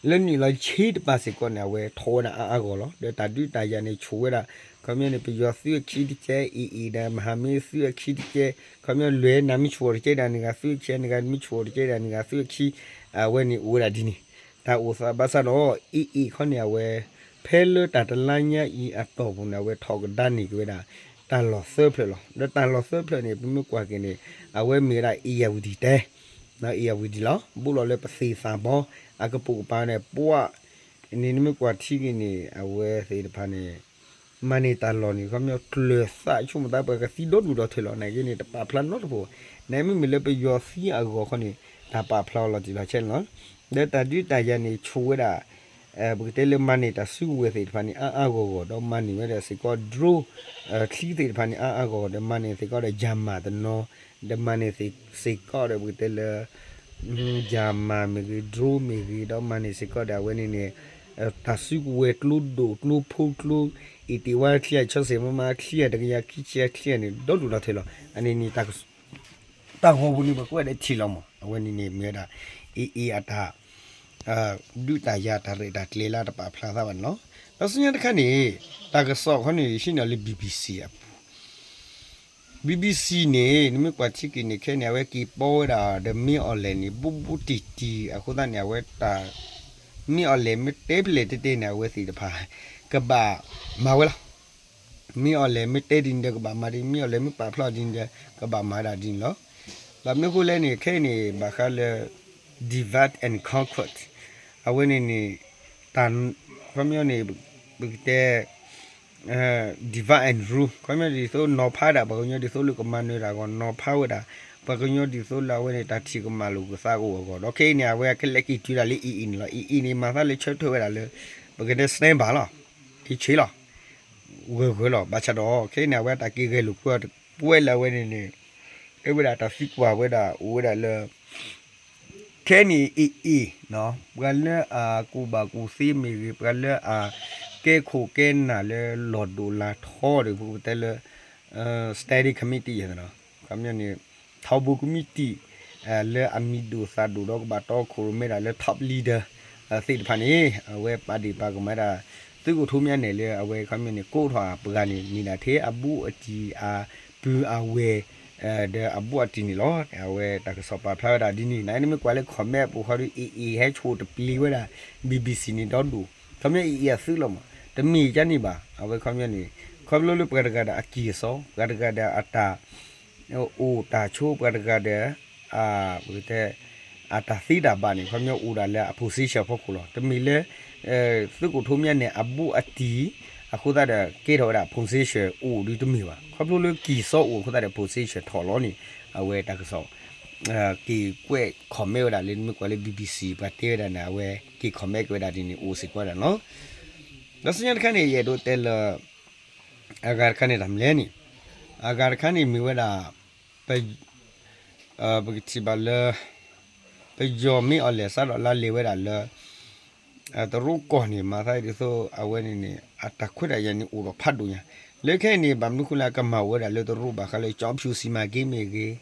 လၢနုာ်လီၤဆ့တပၤစ့ၢ်ကီးန့ၣ် အဝဲထီၣ်ဝဲဒၣ်အါအါဂီၢ်ဂီၢ်လီၤ. ဒီးတၢ်ဒုးတၢ်ယၤန့ၣ် ဆူၣ်ဝဲဒၣ် ခီပညီန့ၣ် ပယီၤသုးအခံတကဲ, AA ဒီး မဟာမိတ် သုးအခံတကဲ, ခီပညီလွဲၢ်နၤမ့ၢ်ဆူၣ်အီၤတကဲဒၣ်န့ၣ်ဂ့ၤ သုးအခံ, နဂၤမ့ၢ်ဆူၣ်အီၤတကဲဒၣ်န့ၣ်ဂ့ၤ သုးအခံ, အဝဲန့ၣ်အိၣ်ဝဲဒၣ်ဒ်န့ၣ် တၢ်အိၣ်သးဘၣ်ဆၣ်ဒီး AA ခီန့ၣ် အဝဲ ဖဲလၢတၢ်တလါညါအံၤအတီၢ်ပူၤန့ၣ် အဝဲထီၣ်ကဒါန့ၢ်က့ၤဝဲဒၣ် တၢ်လီၢ်သၢဖျၢၣ်လီၤ. ဒီးတၢ်လီၢ်သၢဖျၢၣ်န့ၣ် ပမ့ၢ်ကွၢ်က့ၤန့ၣ် အဝဲမ့ၢ်ဝဲဒၣ် ဧရာဝတီတိုင်း ဧရာဝတီလီၤ. ဘူးလီၤလၢပသ့ၣ်သၣ်ဘီ အကပိာ်ကပၤန့ၣ် ပှၤ န့ၣ်နမ့ၢ်ကွၢ်ထံက့ၤန့ၣ် အဝဲသ့ၣ်တဖၣ်န့ၣ် မၤန့ၢ်တၢ်လီၢ်န့ၣ် ခီပညီကျၢၤသးဆိကမိၣ်သး ပှၤကသံဒီဒူၣ်ဒီထၢၣ်လီၤ. နာ်က့န့ၣ် တပာ်ဖျါနီတပူၤ, နာ်မ့မ့ၢ်လၢပယီၤသံအဂီၢ်ခီန့ၣ် တၢ်ပာ်ဖျါအီၤလီၤတံၢ်လီၤဆဲးန့ၣ်လီၤ. ဒီးတၢ်ဒုးတၢ်ယၤန့ၣ် ဆိၣ်ဝဲဒၣ် ပကတဲလၢမၤန့ၢ်တၢ်စုကဝဲၤသ့ၣ်တဖၣ်န့ၣ် အါအါဂီၢ်ဂီၢ် ဒီးမၤန့ၢ်ဝဲဒၣ်စ့ၢ်ကီး drone ချံသ့ၣ်တဖၣ်န့ၣ် အါအါဂီၢ်ဂီၢ် ဒီးမၤန့ၢ်စ့ၢ်ကီးဒီး Jammer တနီၤ ဒီးမၤန့ၢ်စ့ၢ်ကီးဒီး ပကတဲလၢ Jammer မ့ၢ်ဂ့ၤ drone မ့ၢ်ဂ့ၤ ဒီးမၤန့ၢ်စ့ၢ်ကီးဒီး အဝဲန့ၣ်န့ၣ် တၢ်စုကဝဲၤကျိဒိၣ်ကျိဖိကျိ အ့ၣ်တ့ၢ်ဝါချံ အဆၢစ့ၣ်မမါချံ အတကယၤခံဆံအချံန့ၣ် ဒီဒူၣ်ဒီထၢၣ်လီၤ. အန့ၣ်န့ၣ် တၢ်ဂီၤပူၤန့ၣ် ပကွၢ်ဒီးထံၣ်လီၤမး အဝဲန့ၣ်န့ၣ် မ့ၢ်ဝဲဒၣ် AA အတၢ် ဒုးတၢ်ယၤတၢ်ရဲၣ်တၢ်ကျဲၤလၢတပာ်ဖျါသးဘၣ်န့ၣ်လီၤ. ဒီးဆူညါတခါန့ၣ် တၢ်ကစီၣ်ခီန့ၣ် ယဟံးန့ၢ်လၢ BBC အပူၤ BBC န့ၣ် နမ့ၢ်ကွၢ်ထံက့ၤန့ၣ် ခဲန့ၣ် အဝဲက့ၤပီဝဲဒၣ်ဒီး မင်းအောင်လှိုင် န့ၣ် ဘူးဘူးတံၢ်တံၢ် အဃိသတးန့ၣ် အဝဲတၢ် မင်းအောင်လှိုင် မ့ၢ်တဲဖျဲၣ်တဲတဲန့ၣ် အဝဲသ့ၣ်တဖၣ် ကဘၣ်မၤဝဲလီၤ. မင်းအောင်လှိုင် မ့ၢ်တဲဒ်န့ၣ်ဒီး ကဘၣ်မၤဒ်န့ၣ်, မင်းအောင်လှိုင် မ့ၢ်ပာ်ဖျါဒ်န့ၣ်ဒီး ကဘၣ်မၤဒၣ်ဒ်န့ၣ်လီၤ. ဘၣ်မနုၤအဃိလဲၣ်န့ၣ် ခဲအံၤန့ၣ် ဘၣ်ဃးလၢ divide and conquer အဝဲန့ၣ်န့ၣ် တၢ် ခီပညီန့ၣ် ပကတဲ divide and rule ခီပညီဒ်သိးနီၤဖးဒၣ်ပှၤကညီဒ်သိးလၢကမၤနၢၤတၢ်အဂီၢ် နီၤဖးဝဲဒၣ် ပှၤကညီဒ်သိးလၢအဝဲန့ၣ် တၢ်ထံၣ်ကမၣ်လိာ်ကသးကအိၣ်အဂီၢ် ဒီးခဲအံၤန့ၣ် အဝဲကလဲၤက့ၤတုၤဒၣ်လၢ AA န့ၣ်လီၤ. AA န့ၣ် မၤသးလၢဆၢထၢၣ်ဝဲဒၣ်လၢ ပကတဲ stand by လီၤ. က့ၤဆ့လီၤ. ဂၢၢ်ဂၢၢ်လီၤ. ဘၣ်ဆၣ်ဒီး ခဲအံၤန့ၣ် အဝဲတၢ်က့ၤဂဲၤလိာ်ကွဲ ပဝဲလၢအဝဲန့ၣ်န့ၣ် တဲဝဲဒၣ်တၢ်သံကွၢ်ဝဲဒၣ် အိၣ်ဝဲဒၣ်လၢ ခဲအံၤန့ၣ် AA ပှၤလၢအကူၣ်ဘၣ်ကူၣ်သ့မ့ၢ်ဂ့ၤ ပှၤလၢအကဲခိၣ်ကဲနၢ်လၢလီၢ်ဒိၣ်လၢထီဒီး ပကတဲလၢ steering committee န့ၣ် ခီပညီန့ၣ် ထီဘိကမံးတံာ် လၢအမံၤဒိၣ်သးဒိၣ်ဒီးကဘၣ်တီခိၣ်ရိၣ်မဲဒၣ်လၢ top leader သ့ၣ်တဖၣ်န့ၣ် အဝဲပာ်ဒ့ၣ်ပာ်ကမၣ်ဒၣ် သုးခိၣ်ထူမၠါနဲၣ်လၢအဝဲခီပညီန့ၣ် ကိးထီၣ်ပှၤန့ၣ် မ့ၢ်ဒၣ်ထဲအဘူးအတံၢ်အပုၢ်အဝဲၢ် ဒီးအဘူးအတံၢ်န့ၣ်လီၤ. အဝဲတၢ်ကစီၣ်ပာ်ဖျါဝဲဒၣ်ဒ်န့ၣ် နမ့ၢ်ကွၢ်လၢ comment အပူၤဃီဒီး AA ဟဲဆိၣ်တပျံၤဝဲဒၣ် BBC န့ၣ်ဒီဒူၣ် ခီပညီ AA အသုးလီၤမး တမ့ၢ်ကန့ၣ်ဘၣ် အဝဲခီပညီန့ၣ် ခီဖျိလၢပှၤတဂၤဒီးအကံၢ်အစီ ပှၤတဂၤဒီးအတၢ် အိၣ်တၢ်ဆိ ပှၤတဂၤဒီး ပကတဲ အတၢ်သ့တၢ်ဘၣ်န့ၣ် ခီပညီအိၣ်ဒၣ်လၢအ position ဖီခိၣ်လီၤ. တမ့ၢ်လၢ သုးခိၣ်ထူမၠါနဲၣ်အဘူးအတံၢ် အဃိသတးဒီး ကဲထီၣ်ဝဲဒၣ် position အိၣ်ဒ်တမ့ၢ်ဘၣ်. ခီဖျိလၢကံၢ်စီအိၣ်အဃိသတးဒီး position ထီၣ်လီၤန့ၣ် အဝဲတၢ်ကစီၣ် က့ၤကွဲး comment ဝဲဒၣ်လၢနမ့ၢ်ကွၢ်လၢ BBC ပှၤတဲဝဲဒၣ်န့ၣ် အဝဲက့ၤ comment က့ၤဝဲဒၣ်ဒ်န့ၣ် အိၣ်စ့ၢ်ကီးဝဲဒၣ်န့ၣ်လီၤ. ဒီးဆူညါတခါန့ၣ် ယအဲၣ်ဒိးတဲလၢ အဂၤတခါန့ၣ်တၢ်မနုၤလဲၣ်န့ၣ်, အဂၤတခါန့ၣ်မ့ၢ်ဝဲဒၣ် ပ ပကထံၣ်ဘၣ်လၢ ပယီၤမ့ၢ်အီၤလဲၤစးထီၣ်လၢလဲၤဝဲဒၣ်လၢ တရူးကီၢ်န့ၣ် မၤသးဒ်သိးအဝဲန့ၣ်န့ၣ် အတၢ်ခွဲးတၢ်ယာ်န့ၣ်အိၣ်ဒီးဖးဒိၣ်ညါ, လၢခဲအံၤန့ၣ် ဘၣ်မနုၤဃိလၢအကမၤဝဲဒၣ်လၢတရူးဘၣ်ဃးလၢ ကျောက်ဖြူ စီမံကိန်းမ့ၢ်ဂ့ၤ,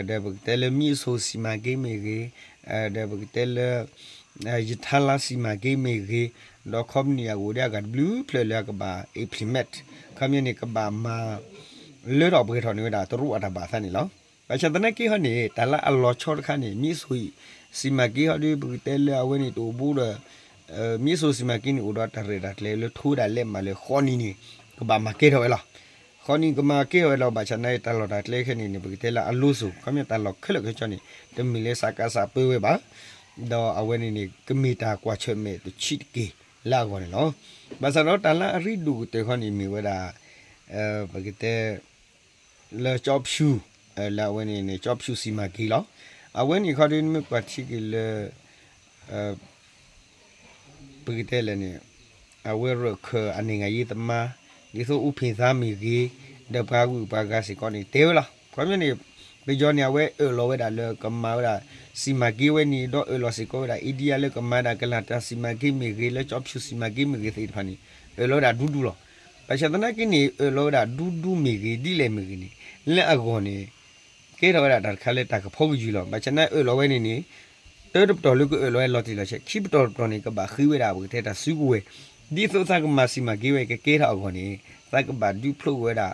ဒီးပကတဲလၢ မြစ်ဆုံ စီမံကိန်းမ့ၢ်ဂ့ၤ, ဒီးပကတဲလၢ ရထားလမ်း စီမံကိန်းမ့ၢ်ဂ့ၤ, ဒီး company အဂၤအိၣ်ဒံးအဂၤတဘျုးဖျၢၣ်လၢအကဘၣ် implement ခီပညီန့ၣ် ကဘၣ်မၤ လၢထီၣ်ပှဲၤထီၣ်န့ၢ်ဝဲဒၣ်တရူးအတၢ်ဘၣ်သးန့ၣ်လီၤ. ဘၣ်ဆၣ်သနာ်က့ဟီန့ၣ် တၢ်လၢအလီၤဆီတခါန့ၣ် မြစ်ဆုံ စီမံကိန်းဟီဒီး ပကတဲလၢအဝဲန့ၣ်တအိၣ်ဘူးဒီး မြစ်ဆုံ စီမံကိန်းန့ၣ် အိၣ်ဒီးတၢ်ရဲၣ်တၢ်ကျဲၤလၢထိဝဲဒၣ်လၢမးလၢဃိးနံၣ်န့ၣ် ကဘၣ်မၤကဲထီၣ်ဝဲလီၤ. ဃိးနံၣ်ကမၤကဲထီၣ်ဝဲလီၤ. ဘၣ်ဆၣ်သနာ်က့ တၢ်လီၢ်တၢ်ကျဲခဲအံၤန့ၣ် ပကတဲလၢအလိၤစိၤ ခီပညီတၢ်လီၢ်ခဲလၢာ်ခဲဆ့န့ၣ် တမ့ၢ်လၢစကစပၢဝဲဘၣ်, ဒီးအဝဲန့ၣ်န့ၣ် ကမ့ၢ်တၢ်ကွၢ်ဆၢၣ်မဲာ်တဆံးတက့ၢ်လၢအဂီၢ်န့ၣ်လီၤ. ဘၣ်ဆၣ်ဒီးတၢ်လၢအရ့ဒိၣ်ကတၢၢ်ဃီန့ၣ် မ့ၢ်ဝဲဒၣ် ပကတဲ လၢ ကျောက်ဖြူ လၢအဝဲန့ၣ်န့ၣ် ကျောက်ဖြူ စီမံကိန်း လီၤ. အဝဲန့ၣ်ခီဒီး နမ့ၢ်ကွၢ်ထံက့ၤလၢ ပကတဲလဲၣ်န့ၣ် အဝဲရၢၢ်ခၢၣ်အ နိုင်ငံရေးသမား ဒ်သိး ဦးဖေသန်း မ့ၢ်ဂ့ၤ, ဒီးပှၤဂုၤပှၤဂၤစ့ၢ်ကီးန့ၣ် တဲဝဲလီၤ. ခီပညီန့ၣ် ပယီၤန့ၣ် အဝဲအၢၣ်လီၤဝဲဒၣ်လၢကမၤဝဲဒၣ် စီမံကိန်း ဝဲန့ၣ် ဒီးအၢၣ်လီၤစ့ၢ်ကီးဝဲဒၣ် India လၢကမၤဒၣ် ကလတၢ် စီမံကိန်း မ့ၢ်ဂ့ၤ, လၢ ကျောက်ဖြူ စီမံကိန်း မ့ၢ်ဂ့ၤသ့ၣ်တဖၣ်န့ၣ် အၢၣ်လီၤဝဲဒၣ်ဒူဒူလီၤ. ဘၣ်ဆၣ်သနာ်က့န့ၣ် အၢၣ်လီၤဝဲဒၣ်ဒူဒူမ့ၢ်ဂ့ၤ ဒ်လဲၣ်မ့ၢ်ဂ့ၤန့ၣ် လၢအဂီၢ်န့ၣ် ကဲထီၣ်ဝဲဒၣ်တၢ်တခါလၢတၢ်ကဖီကယုၢ်လီၤ. ဘၣ်ဆၣ်သနာ်က့အၢၣ်လီၤဝဲန့ၣ်န့ၣ် တၢတပတီၢ်လၢကအၢၣ်လီၤဝဲလီၤတံၢ်လီၤဆဲး, ခံပတီၢ်တပတီၢ်န့ၣ် ကဘၣ်ဃ့ဝဲဒၣ် ပကတဲတၢ်စုကဝဲၤ ဒ်သိးသးကမၤ စီမံကိန်း ဝဲကကဲထီၣ်အဂီၢ်န့ၣ် သးကဘၣ်ဒုးဖျိးဝဲဒၣ်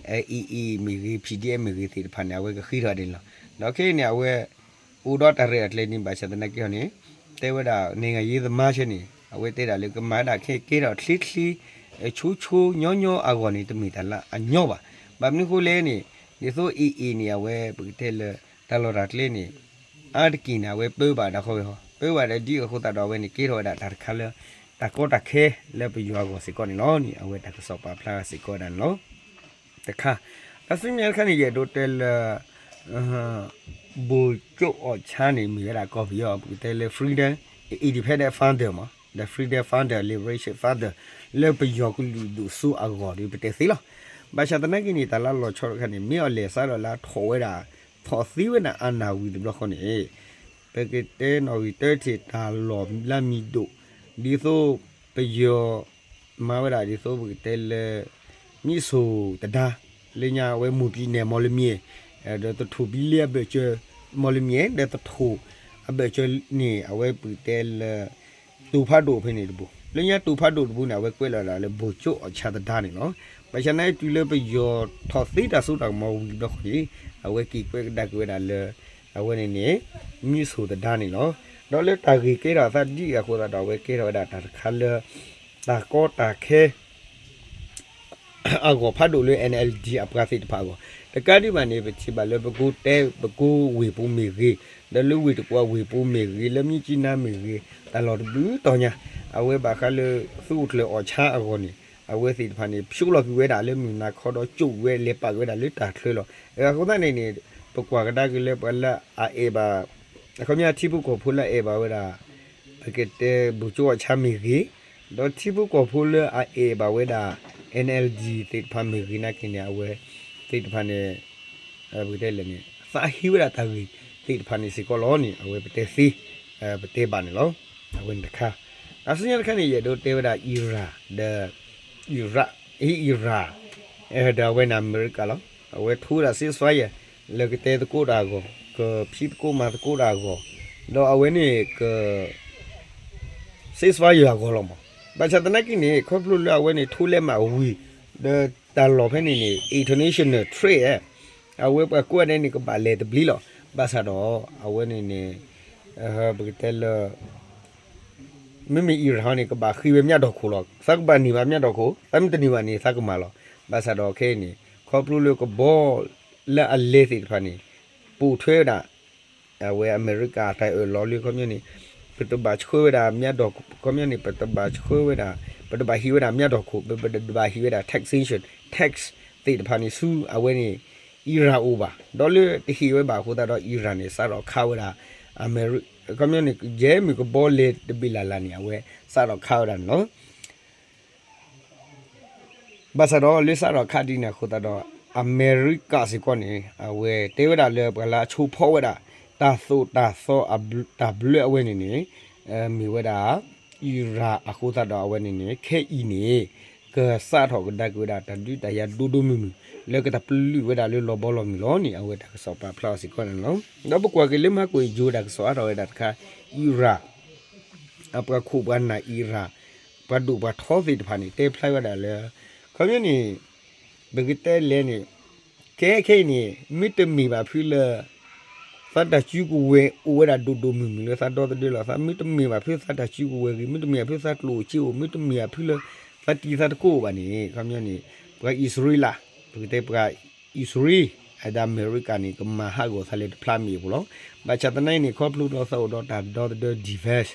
AA မ့ၢ်ဂ့ၤ PDF မ့ၢ်ဂ့ၤသ့ၣ်တဖၣ်န့ၣ် အဝဲကဃ့ထီၣ်ဒ်န့ၣ်လီၤ. ဒီးခဲအံၤန့ၣ် အဝဲ အိၣ်ဒီးတၢ်ရဲၣ်တၢ်ကျဲၤန့ၣ် ဘၣ်ဆၣ်သနာ်က့ဟီန့ၣ် တဲဝဲဒၣ် နိုင်ငံရေးသမား ဆဲန့ၣ် အဝဲတဲဒၣ်လၢကမၤဒၣ်ခဲကဲထီၣ်ချ့ချ့ ဆိဆိညီညီအဂီၢ်န့ၣ် တမ့ၢ်တၢ်လၢအညီဘၣ်. ဘၣ်မနုၤဃိလဲၣ်န့ၣ် ဒ်သိး AA န့ၣ် အဝဲပကတဲလၢ တၢ်လီၢ်တၢ်ကျဲန့ၣ် အါတက့ၢ်န့ၣ် အဝဲပၢဘၣ်ဒၣ်ဃီဝဲဟီ ပၢဘၣ်ဒၣ်ဒ်အဃိသတးဒီး အဝဲန့ၣ် ကဲထီၣ်ဝဲဒၣ်တၢ်တခါလၢ တၢ်ကီတၢ်ခဲလၢပယီၤအဂီၢ်စ့ၢ်ကီးန့ၣ်လီၤန့ၣ် အဝဲတၢ်ကစီၣ်ပာ်ဖျါစ့ၢ်ကီးဝဲဒၣ်န့ၣ်လီၤ. တခါ တၢ်ဆူမဲာ်ညါတခါန့ၣ် ယအဲၣ်ဒိးတဲလၢ ဗိုလ်ချုပ်အောင်ဆန်း န့ၣ် မ့ၢ်ဝဲဒၣ်ကီၢ်ပယီၤ ပကတဲလၢ freedom independent founder မး the freedom founder, liberation founder လၢပယီၤကလုာ်ဒိၣ်စိအဂီၢ်ဒီး ပတဲသ့လီၤ. ဘၣ်ဆၣ်သနာ်က့န့ၣ် တၢ်လၢလီၤဆီတခါန့ၣ် မ့ၢ်အီၤလဲၤစးထီၣ်လၢအထီၣ်ဝဲဒၣ် ထီၣ်သ့ဝဲဒၣ်အနၢ်ဝံၤတဘျီဃီန့ၣ် ပကတဲနီၣ်ဂံၢ်တၢတ့ၢ်တၢ်လီၢ်လၢမံၤဒိၣ် ဒ်သိး ပယီၤ မၤဝဲဒၣ်ဒ်သိးပကတဲလၢ မြစ်ဆုံ တံတား လၢညါအဝဲမိၢ်ကံၣ်နဲၣ်မီၢ်လမံၤ ဒီးသထူၣ်ဘံလ့ အဘၢၣ်စၢၤ မီၢ်လမံၤ ဒီးသထူၣ် အဘၢၣ်စၢၤန့ၣ် အဝဲပကတဲလၢ တူၢ်ဖးဒိၣ်ဖဲန့ၣ်တပူၤ လၢညါတူၢ်ဖးဒိၣ်တပူၤန့ၣ် အဝဲကွဲးလီၤဒၣ်လၢ ဗိုလ်ချုပ်အောင်ဆန်း တံတား န့ၣ်လီၤ. ဘၣ်ဆၣ်သနာ်က့တုၤလၢပယီၤထီၣ်သ့တၢ်စိတၢ်ကမီၤဝံၤတဘျီဃီန့ၣ် အဝဲက့ၤကွဲးကဒါက့ၤဝဲဒၣ်လၢ အဝဲန့ၣ်န့ၣ် မြစ်ဆုံ တံတား န့ၣ်လီၤ. ဒီးလၢတၢ်ဂ့ၢ်ကဲထီၣ်အသးဒ်အဃိသတးဒီး အဝဲကဲထီၣ်ဝဲဒၣ်တၢ်တခါလၢ တၢ်ကီတၢ်ခဲ အဂီၢ်ဖးဒိၣ်လၢ NLD အပှၤသ့ၣ်တဖၣ်အဂီၢ် တကးဒံးဘၣ်န့ၣ် ပထံၣ်ဘၣ်လၢပကိးတဲ ပကိးဝ့ၢ်ပူၤမ့ၢ်ဂ့ၤ, ဒီးလၢဝ့ၢ်တကူၣ်အဝ့ၢ်ပူၤမ့ၢ်ဂ့ၤ, လၢမြစ်ကြီးနား မ့ၢ်ဂ့ၤ, တၢ်လီၢ်တဘျုးတီၤညါ အဝဲဘၣ်ဃးလၢ သုးခိၣ်ကျၢၢ် အောင်ဆန်း အဂီၢ်န့ၣ် အဝဲသ့ၣ်တဖၣ်န့ၣ် ဖျိလီၤကွံာ်ဝဲဒၣ်လၢမုၢ်နၤခီဒီး ကၠိာ်ဝဲလဲၤပာ်က့ၤဝဲဒၣ်လၢတၢ်ချၢလီၤ. အဃိသတးန့ၣ်န့ၣ် ပကွၢ်ကဒါက့ၤလၢပှၤလၢအအဲၣ်ဘၣ် အခီပညီထံဖိကီၢ်ဖိလၢအအဲၣ်ဘၣ်ဝဲဒၣ် ပကတဲ ဗိုလ်ချုပ်အောင်ဆန်း မ့ၢ်ဂ့ၤ, ဒီးထံဖိကီၢ်ဖိလၢအအဲၣ်ဘၣ်ဝဲဒၣ် NLD သ့ၣ်တဖၣ်မ့ၢ်ဂ့ၤနာ်က့န့ၣ် အဝဲသ့ၣ်တဖၣ်န့ၣ် ပကတဲလဲၣ်န့ၣ် သးဟ့ဝဲဒၣ်တၢ်ဂ့ၢ်သ့ၣ်တဖၣ်န့ၣ်စ့ၢ်ကီးလီၤန့ၣ် အဝဲပတဲသ့ ပတဲဘၣ်န့ၣ်လီၤ. အဝဲန့ၣ်တခါ တၢ်ဆူညါတခါန့ၣ် ယအဲၣ်ဒိးတဲဝဲဒၣ် Iran ဒီး Iraq, အံၤ Iran ဒီးအဝဲန့ၣ်အမဲရကၤလီၤ. အဝဲထိဝဲဒၣ် ceasefire လၢကတဲသကိးတၢ်အဂီၢ်, ကဖံးသကိးမၤသကိးတၢ်အဂီၢ်, ဒီးအဝဲန့ၣ်က ceasefire အဂီၢ်လီၤမး. ဘၣ်ဆၣ်သနာ်က့န့ၣ် ခီဖျိလၢအဝဲန့ၣ်ထိလဲးမးဝံၤ ဒီးတၢ်လီၢ်ဖဲန့ၣ်န့ၣ် international trade အဝဲပှၤကိးဂၤဒဲးန့ၣ် ကဘၣ်လဲၤတဘျီလီၤ. ဘၣ်ဆၣ်ဒီး အဝဲန့ၣ်န့ၣ် ပကတဲလၢ မ့မ့ၢ် Iran န့ၣ် ကဘၣ်ဃ့ဝဲမၠၣ်ဒီၣ်ခိၣ်လီၤ. သးကဘၣ်န့ၢ်ဘၣ်မၠၣ်ဒီၣ်ခိၣ်, သးမ့ၢ်တန့ၢ်ဘၣ်န့ၣ် သးကမၤလီၤ. ဘၣ်ဆၣ်ဒီးခဲအံၤန့ၣ် ခီဖျိလၢကဘီလၢအလဲၤသ့ၣ်တဖၣ်န့ၣ် ပိာ်ထွဲဝဲဒၣ် အဝဲအမဲရကၤတၢ်အၢၣ်လီၤလၢ ခီပညီန့ၣ် ပတဘၣ်ဆှၢဝဲဒၣ်မၠၣ်ဒီၣ်ခိၣ်, ခီပညီန့ၣ် ပတဘၣ်ဆှၢဝဲဒၣ်, ပတဘၣ်ဟ့ၣ်ဝဲဒၣ်မၠၣ်ဒီၣ်ခိၣ်, ပတဘၣ်ဟ့ၣ်ဝဲဒၣ် taxation, tax သ့ၣ်တဖၣ်န့ၣ်ဆူအဝဲန့ၣ် အံရၣ်အိၣ်ဘၣ်, ဒီးလၢတဟ့ၣ်ဝဲဘၣ်အဃိသတးဒီး အံရၣ်န့ၣ် စးထီၣ်ခးဝဲဒၣ် အမဲရကၤ ခီပညီန့ၣ် ယဲၢ်မုၢ်ကဘီလဲၤတဘ့ၣ်လၢ်လၢ်န့ၣ် အဝဲစးထီၣ်ခးဝဲဒၣ်န့ၣ်လီၤ. ဘၣ်ဆၣ်ဒီးလၢစးထီၣ်ခးဒ်န့ၣ်အဃိသတးဒီး အမဲရကၤစ့ၢ်ကီးန့ၣ် အဝဲတဲဝဲဒၣ်လၢပှၤလၢအဆိဖီဝဲဒၣ် တၢ်သိၣ်တၢ်သီ တၢ်ဘျၢအဝဲန့ၣ်န့ၣ် မ့ၢ်ဝဲဒၣ် အံရၣ်အဃိသတးဒီး အဝဲန့ၣ်န့ၣ် ခဲအံၤန့ၣ် ကစးထီၣ်ကဒါက့ၤဝဲဒၣ်တၢ်ဒုးတၢ်ယၤဒိၣ်ဒိၣ်မုၢ်မုၢ် လၢကတၢ်ပျုၢ်ဝဲဒၣ်လၢလီၤဘီလီၤမုၢ်လီၤန့ၣ် အဝဲတၢ်ကစီၣ်ပာ်ဖျါအီၤစ့ၢ်ကီးန့ၣ်လီၤ. ဒီးပကွၢ်က့ၤလၢမၤကွၢ်ယိၤတၢ်ကစီၣ်အါထီၣ်ဝဲဒၣ်တခါ အံရၣ် အပှၤခိၣ်ပှၤနၢ်အံရၣ် ပှၤဒိၣ်ပှၤထီသ့ၣ်တဖၣ်န့ၣ် တဲဖျါဝဲဒၣ်လၢ ခီပညီန့ၣ် ပကတဲလဲၣ်န့ၣ် ခဲခဲအံၤန့ၣ် မ့တမ့ၢ်ဘၣ်ဖုလၢ သးတၢ်စုကဝဲၤအိၣ်ဝဲဒၣ်ဒိၣ်ဒိၣ်မုၢ်မုၢ်လၢသးဒီသဒၢလီၤ, သးမ့တမ့ၢ်ဘၣ်ဖုသးတၢ်စုကဝဲၤဂ့ၤ, မ့တမ့ၢ်ဘၣ်ဖုသးကျိၣ်အိၣ်စ့အိၣ်, မ့တမ့ၢ်ဘၣ်ဖုလၢ သးတံၤသးတကိးအိၣ်ဘၣ်န့ၣ် ခီပညီန့ၣ် ပှၤအံၣ်စရ့လး ပကတဲပှၤ အံၣ်စရ့လး ဒီးအမဲရကၤန့ၣ် ကမၤဟးဂီၤသးလၢတဖျါမ့ၢ်အပူၤလီၤ. ဘၣ်ဆၣ်သနာ်က့န့ၣ် ခီဖျိဒီးသးအိၣ်ဒီးတၢ်ဒီသဒၢ defense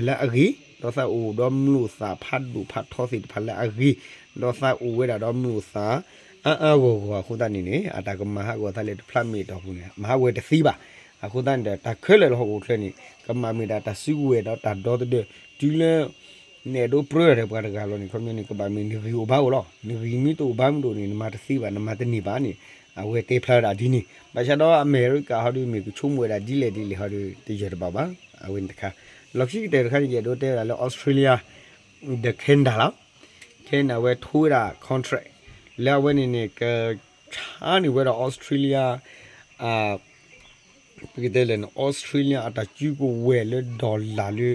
လၢအဂ့ၤ, ဒီးသးအိၣ်ဒီးမျိာ်သၣ်ဖးဒိၣ်ဖးထီသ့ၣ်တဖၣ်လၢအဂ့ၤ, ဒီးသးအိၣ်ဝဲဒၣ်ဒီးမျိာ်သၣ် အါအါဂီၢ်ဂီၢ်အဃိသတးန့ၣ်န့ၣ် အတၢ်ကမၤဟးဂီၤသးလၢတဖျါမ့ၢ်အတီၢ်ပူၤန့ၣ် မၤဟးဂီၤတသ့ဘၣ်. အဃိသတးန့ၣ်ဒီး တၢ်ခဲလၢာ်လၢဟီၣ်ခိၣ်ချၢန့ၣ် ကမၤမ့ၢ်ဒၣ်တၢ်စုကဝဲၤဒီးတၢ်ဒီသဒၢ တုၤလၢ နအဲၣ်ဒိးပြၢတၢ်ဒီးပှၤတဂၤလီၤန့ၣ် ခီပညီန့ၣ် ကဘၣ်မ့ၢ်နဂံၢ်အိၣ်ဘါအိၣ်လီၤ. နဂံၢ်မ့ၢ်တအိၣ်ဘါမ့ၢ်တအိၣ်န့ၣ် နမၤတသ့ဘၣ် နမၤတန့ၢ်ဘၣ်န့ၣ် အဝဲတဲဖျါဝဲဒၣ်ဒ်န့ၣ်. ဘၣ်ဆၣ်ဒီးအမဲရကၤဟီဒီး မ့ၢ်ကဆိကမိၣ်ဝဲဒၣ်ဒ်လဲၣ်ဒ်လဲၣ်ဟီဒီး တယၢၢ်တဘၣ်ဘၣ်. အဝဲန့ၣ်တခါ လီၢ်ခံကတၢၢ်တခါန့ၣ် ယအဲၣ်ဒိးတဲဝဲဒၣ်လၢ Australia ဒီး Canada လီၤ. Canada ဝဲထိဝဲဒၣ် contract လၢအဝဲန့ၣ်န့ၣ် ကဆါန့ၢ်ဝဲဒၣ် Australia ပကတဲလဲၣ်န့ၣ် Australia အတၢ်စုကဝဲၤလၢ dollar လၢ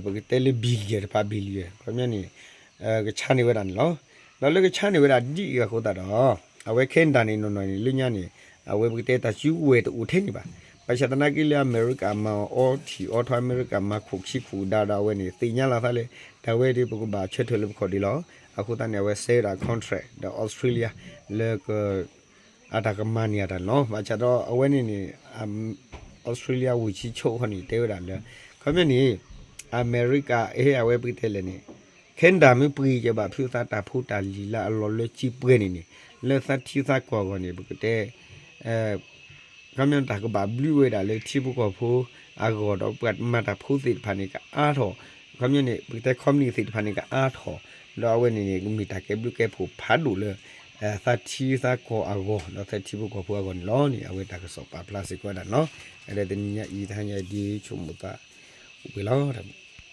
ပကတဲလၢ billion တဖၣ် billion ခီပညီန့ၣ် ကဆါန့ၢ်ဝဲဒၣ်န့ၣ်လီၤ. ဒီးလၢကဆါန့ၢ်ဝဲဒၣ်ဒ်အံၤအဃိသတးဒီး အဝဲ Canada န့ၣ်နီၢ်နီၢ်န့ၣ် လၢညါန့ၣ် အဝဲပကတဲတၢ်စုကဝဲၤတအိၣ်ထဲန့ၣ်ဘၣ်. ဘၣ်ဆၣ်သနာ်က့လၢအမဲရကၤမၤအီထံၣ်အီထီ အမဲရကၤမၤခိၣ်ခံခိၣ်ဒါဒီးအဝဲန့ၣ် သ့ၣ်ညါလီၤသးလၢ တၢ်ဝဲဒၣ်ပကဘၣ်ဆၢထၢၣ်လၢပခီၣ်ဒံးလီၤ. အဃိသတးန့ၣ် အဝဲစဲဝဲဒၣ် contract ဒီး Australia လၢက အတၢ်ကမၤန့ၢ်အတၢ်န့ၣ်လီၤ. ဘၣ်ဆၣ်ဒီးအဝဲန့ၣ်န့ၣ် Australia ဝံၢ်ဆံးဆိၣ်အဃိန့ၣ် တဲဝဲဒၣ်လၢ ခီပညီန့ၣ် အမဲရကၤ အဲ အဝဲပကတဲလဲၣ်န့ၣ် Canada မ့ၢ်ပှ့ၤကဘၣ်ဖုသးတၢ်ဖိတၢ်လံၤလၢအလီၤလၢက့ပှဲၤန့ၣ်န့ၣ် လၢသးထံသးကီၢ်အဂီၢ်န့ၣ် ပကတဲ ခီပညီတၢ်ကဘၣ်ဘျုးဝဲဒၣ်လၢထံဖိကီၢ်ဖိအဂီၢ်ဒီးပှၤမၤတၢ်ဖိသ့ၣ်တဖၣ်န့ၣ်ကအါထီၣ်, ခီပညီန့ၣ် ပကတဲ company သ့ၣ်တဖၣ်န့ၣ်ကအါထီၣ်, ဒီးအဝဲန့ၣ်န့ၣ် ကမ့ၢ်တၢ်ကဲဘျုးကဲဖှိၣ်ဖးဒိၣ်လၢ သးထံသးကီၢ်အဂီၢ် ဒီးသးထံဖိကီၢ်ဖိအဂီၢ်န့ၣ်လီၤန့ၣ် အဝဲတၢ်ကစီၣ်ပာ်ဖျါစ့ၢ်ကီးဝဲဒၣ်န့ၣ်လီၤ. အဝဲတနံၤညါအံၤတဟါညါအံၤဒ်ဆိကမိၣ်သး အိၣ်ပှဲၤလီၤ.